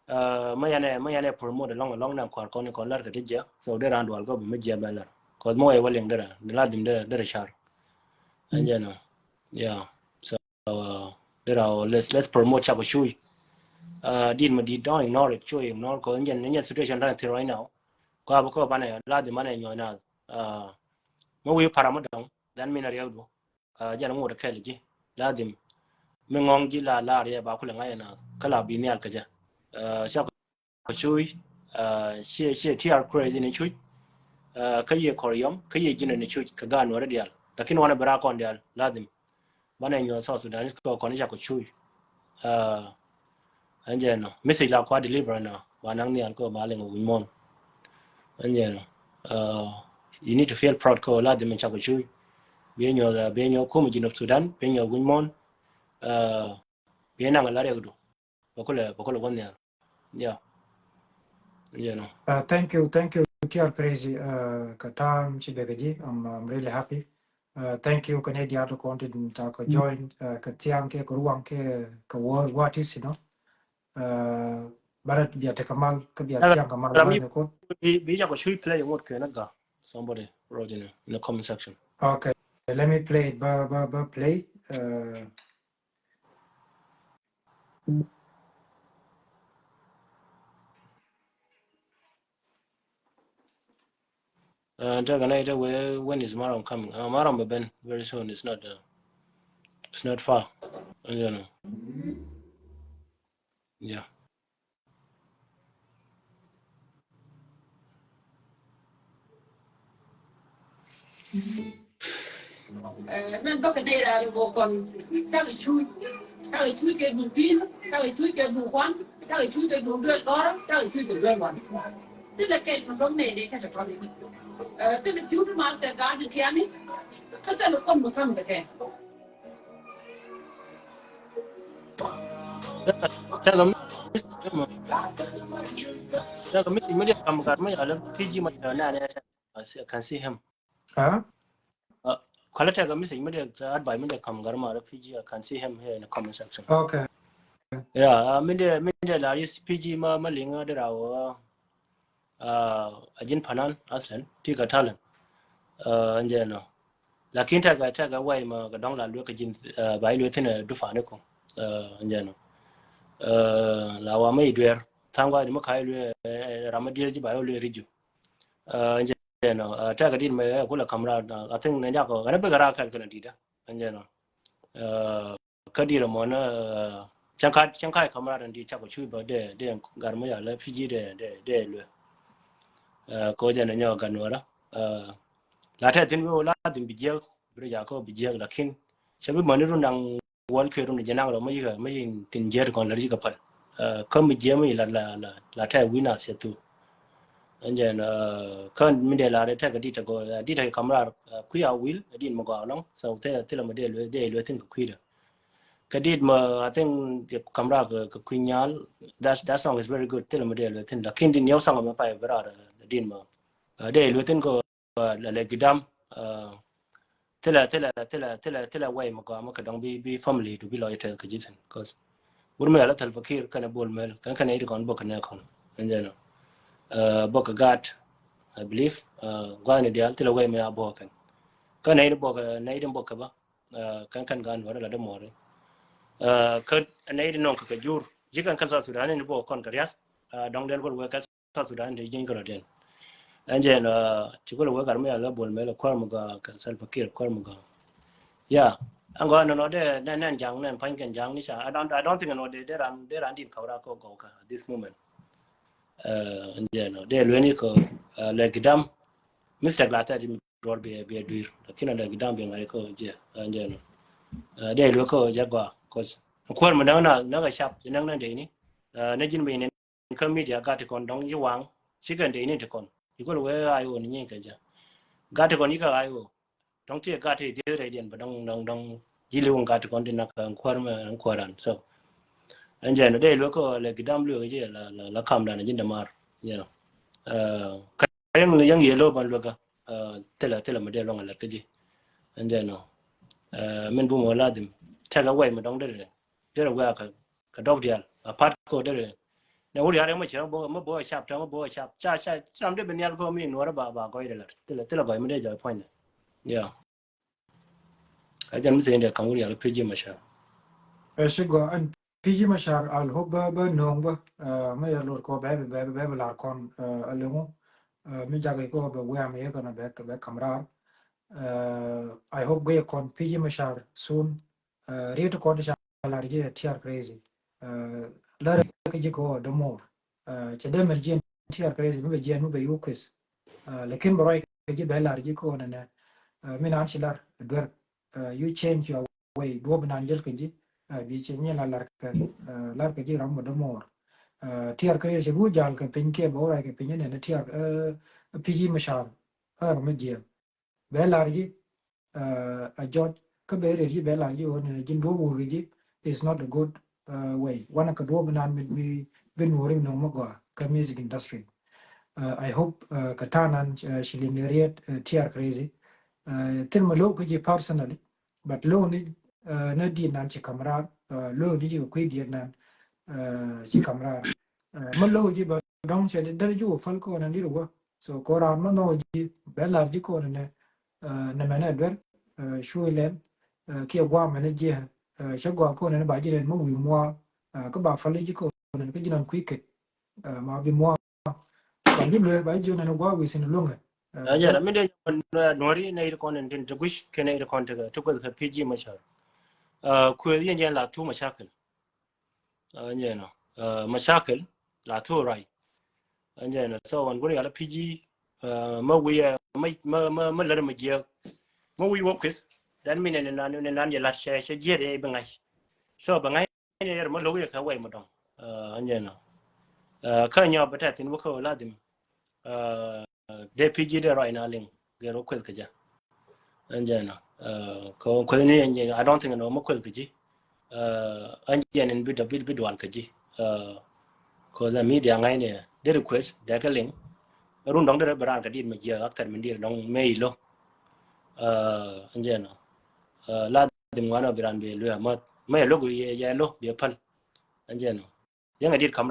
Mä yanɛ mä yanɛ promote alɔŋ alɔŋ nɛ kuar kɔn kɔn lar kɛ ti jiɛ so dee ran dual kɔ bi mi jiɛ bɛ lar cause mi wɛ wä liŋ dee ran la dhim dee dee car. Ɛn jɛ nɔ yeah so. Dera o let's let's promote cakɔ cuy. Dit ma dit don't ignore it cuy ignore kɔ njen njen situation dan thin right now. Kɔ abä kɔ banɛ la di manɛ nyɔy na. Ma wi̱i̱ para ma dɔŋ dan min a riɛk du. Jɛn ŋot a kɛl ji̱ la di mi ŋɔŋ ji̱ la la riɛ ba kulɛ ŋa̱c na kä la bi nhial kä jɛ. Cakɔ cuy. Ciɛ ciɛ tiar crazy ni cuc. Kä yie kɔr yɔm kä yie ji̱n ni cuc kä gaat nuɔri dial lakin wanɛ bi raa kɔn dial la dhim. Banɛ nyuɔth South Sudanese kɔ kɔn i̱ cakɔ cuy. Ɛn jɛ nɔ message la kua deliver nɔ ba naŋ nhial kɔ ba liŋ wi̱ny mɔn. Ɛn jɛ nɔ you need to feel proud kɔ la dhim in cakɔ cuy. Biɛ nyuɔth biɛ nyuɔth kum ji̱n of Sudan biɛ nyuɔth wi̱ny mɔn. Biɛ naŋ la riɛk du. Bä kulɛ bä kulɛ wä nhial. Yeah. Yeah, no. Thank you, thank you, Tiar Crazy. Kä ta̱a̱ mi ci bek kä ji̱, I'm really happy. Uh, thank you kɛ nɛy diaal ti kɔn tin ca kɛ join, uh, kɛ thiaŋ kɛ kɛ ruaŋ kɛ kɛ wäär watis, you know. Uh, banɛ bia tekɛ mal kɛ bia thiaŋ kɛ mal wä ni kun. Bi bi jakɔ shui play ŋot kɛ na ga. Somebody wrote in, in the comment section. Okay, let me play it. Ba ba ba play. Uh, Uh, tɛk anɛ tɛk wee, when is Maram coming? Uh, Maram bɛ ben very soon. It's not, uh, it's not far. You know. Yeah. Mɛn bäkɛ nɛy raar i̱ bok kɔn cakɛ cuuc, cakɛ cuuc kɛ duŋ pi̱i̱n, cakɛ cuuc kɛ duŋ kuan, cakɛ cuuc kɛ duŋ duel gɔ̱rä, cakɛ cuuc kɛ duel wan. Thilɛ kɛn mi dɔ̱ŋ nɛy nɛy cakɛ tɔ̱. Thilɛ pi̱w ti mal kɛ gaat ti tiani kä thilɛ kɔn mi ka̱m kɛ kɛ. Tɛk a message mi diɛ kam gat mi yalɛ P G ma tɛ nɛ nɛ. I can see him. Huh? Kɔlɛ tɛk a message mi diɛ advice mi diɛ kam gat ma P G, I can see him here in the comment section. Okay. Yeah, mi diɛ mi diɛ la yis P G ma ma liŋ a dira wä. A ji̱n panan aslan ti ka talent. Ɛn jɛ nɔ. Lakin tɛk a tɛk a way ma ka dɔŋ la luek ka ji̱n ba iluek thin a dufani ko. Ɛn jɛ nɔ. La wa ma iduer thaŋ gɔaa di ma ka iluek ram ma dieth ji̱ ba iluek ri̱c ju. Ɛn jɛ nɔ. Tɛk a dit ma kula kam raar, I think nɛ jakɔ ɛn a bek a raar kɛl kɛn a dit. Ɛn jɛ nɔ. Kä dirɛ mɔnä cäŋ ka cäŋ ka kamera rɛn di cakɔ cuc bä dee dee gar mi yalɛ P G dee dee dee luɛ. Ko jɛn nyɔ gan wara la tɛ thin wee la thin bi jiɛk bi rɛ jakɔ bi jiɛk lakin cɛ bi mɔni run daŋ wal kɛ run jɛ naŋ rɔ mi yikɛ mi yin thin jiɛt kɔn la ri yikɛ pal. Kä mi jiɛk mi la la la tɛ wi̱na siɛ thu. Ɛn jɛn kä mi dee la rɛ tɛ kɛ dit tɛ gɔ dit tɛ kamera kui̱ a wil dit mi gɔ alɔŋ so tɛ thilɛ mi dee luɛ dee luɛ thin kɛ kui̱ dɛ. Kä dit mɔ, I think the kamera kɛ kɛ kui̱ nyal. That that song is very good. Thilɛ mɔ dee luɛ thin lakin din yɛw song mɛ pay bɛ rar din mɔ. Dee luɛ thin kɔ la lɛ gidam. Thilɛ thilɛ thilɛ thilɛ thilɛ way mɔ gɔmɔ kɛ dɔŋ bi bi family du bi lɔ itɛ kɛ jithin cause wur mɛ la Salva Kiir kɛnɛ Bol Mel kɛn kɛnɛ it kɔn bok kɛnɛ kɔn. Ɛn jɛ nɔ. Bok kɛ gat I believe. Guani dial thilɛ way mɛ a bok kɛn kɛnɛ it bok kɛ nɛ it bok kɛ ba. Kɛn kɛn gan wärä la dämɔri. Kä nɛy di nɔŋ kɛ kɛ jur ji̱ kɛn kä South Sudan ni bok kɔn kɛ riath. Dɔŋ den kol wek kä South Sudan ti ji̱n kɛ rɔ den. Ɛn jɛn ci kol wek gar mi ala Bol Mel kuäär mi gɔaa kɛ Salva Kiir kuäär mi gɔaa. Ya ɛn gɔaa nɔnɔ dee nɛn nɛn jaŋ nɛn pa̱ny kɛn jaŋ ni ca I don't I don't think nɔ dee dee ran dee ran dit kawra kɔ gɔw kä at this moment. Ɛn jɛn nɔ dee lueni kɔ lɛ gidam. Mistake la thɛt duɔr bi bi duir lakin ala gidam bi ŋa̱c kä jɛ ɛn jɛ nɔ. Dee luek kä jɛ gɔaa cause kuäär mi näk na näk a cap jɛ näk na dee ni. Nɛ ji̱n bi ni kä media gat ti kɔn dɔŋ ji̱ waŋ ci kɛn dee ni ti kɔn. Yi kɔn wee ay wä ni nyi kɛ jɛ gat ti kɔn yi kɛ ay wä. Dɔŋ ti gat ti dieth rɛy diɛn bɛ dɔŋ dɔŋ dɔŋ ji̱ li̱w gat ti kɔn ti nak kuäär mi kuäär an so. Ɛn jɛ nɔ dee luek kä lɛ gidam luek jɛ la la kam dan ji̱n dɛ mar. You know. Yäŋ yäŋ yɛ lo̱o̱ ban luäkä. Thilɛ thilɛ mi dee luäŋ a lät kä ji̱. Ɛn jɛ nɔ min bum wä ladhim tɛk a way mi dɔŋ derɛ derɛ wea kɛ kɛ dɔk dial a pat kɔ derɛ. Nɛ wur yar yɛ mɔ cɛ mɔ bok mɔ bok a cap tɛ mɔ bok a cap ca ca cam dee bi nial kɔ mi nuɔrɛ ba ba gɔy de lät thilɛ thilɛ gɔy mi dee jɔy puɔ̱nydɛ. Yeah. Ɛ jɛn mi thi̱n dee ka̱m wur yar P G Machar. Ɛ ci gɔaa ɛn P G Machar al hope bä bä no̱o̱ŋ bä. Mä yɛ lor kɔ bɛ bɛ bɛ bɛ lar kɔn a leŋu. Mi jakä kɔ bɛ wea mi yɛ kɔn bɛ bɛ kam raar. I hope gɛ kɔn P G Machar soon. Riet kɔn ti ca lar ji̱ ɛ tiar crazy. Lär kä ji̱ kɔ dämor. Cɛ dee mɛr jiɛn tiar crazy mi bɛ jiɛn mi bɛ yu quiz. Lakin bɛ ruac kɛ ji̱ bɛ lar ji̱ kɔ nɛnɛ. Mi nan ci lar duer. You change your way duɔp nan jäl kɛ ji̱. Bi ci nyi la lar kɛ lar kɛ ji̱ ram mɔ dämor. Tiar crazy bu jal kɛ piny kiɛ bɛ ruac kɛ piny nɛnɛ tiar P G Machar. Ram mi jiɛn. Bɛ lar ji̱ a jɔc kä bɛ riet ji̱ bɛ lar ji̱ ɣän ji̱n duɔ̱p wä kɛ ji̱ is not a good way. Wanɛ kɛ duɔ̱p nan mi bi nuɔri mi nɔŋ mi gɔaa kä music industry. I hope kɛ ta̱a̱ nan ci liŋ riet tiar crazy. Thil mi lo̱w kä ji̱ personally, but lo̱w ni ni diet nan ci kam raar, lo̱w ni ci kɛ kui̱ diet nan ci kam raar. Mi lo̱w ji̱ bä dɔ̱ŋ cɛ dee ji̱ wä päl kɔn ni ri wä. So kɔ raan mi nhɔk ji̱ bɛ lar ji̱ kɔn ni ni mɛn ɛ duer cuy lɛn kiɛ guam mɛn ji̱ cɛ gɔaa kɔn ni ba ji̱ lɛn mi wi̱i̱ muaar kä ba päl ji̱ kɔn ni kä ji̱ nan kui̱ ket ma bi muaar. Ba ji̱ luee ba ji̱ ji̱ nɛn gua̱a̱ wi̱i̱ sin luŋɛ. Ɛ jɛn mi dee nuɔ̱ri nɛ it kɔn in tin ti guic kɛn nɛ it kɔn ti ti gueth kɛ P G Machar. Kueth yɛn jɛn la thu mashakil. Ɛ jɛn ɔ mashakil la thu rai. Ɛ jɛn ɔ so wan gun yala P G ma wi̱i̱ ma ma ma lär ma jiɛk ma wi̱i̱ wä kueth. That mean nɛ nan nɛ nan yɛ lat cɛ cɛ jiɛt ɛ bi ŋa̱c. So bɛ ŋa̱c ni yɛr ma lo̱k yɛ kɛ wɛy ma dɔŋ. Ɛn jɛ nɔ kä nyɔ bɛ tɛth in wä kä wä ladhim dee P G dee rɔy na liŋ gɛr wä kueth kɛ jɛ. Ɛn jɛ nɔ kɛ kueth ni ɛn jɛ I don't think nɔ ma kueth kɛ ji̱. Ɛn jɛ nin bi dɔ bi dual kɛ ji̱. Kɛ wä media ŋa̱c ni dee ri kueth dee kɛ liŋ. Run dɔŋ dee rɛ bɛ raan kɛ dit ma jiɛ akthar min dit dɔŋ mɛ ilo. Ɛn jɛ nɔ la dhim ŋuan ɔ bi ran bi luɛ mɔth mɛ yɛ lo̱k yɛ lo̱k bi yɛ päl. Ɛn jɛ nɔ yɛn a dit kam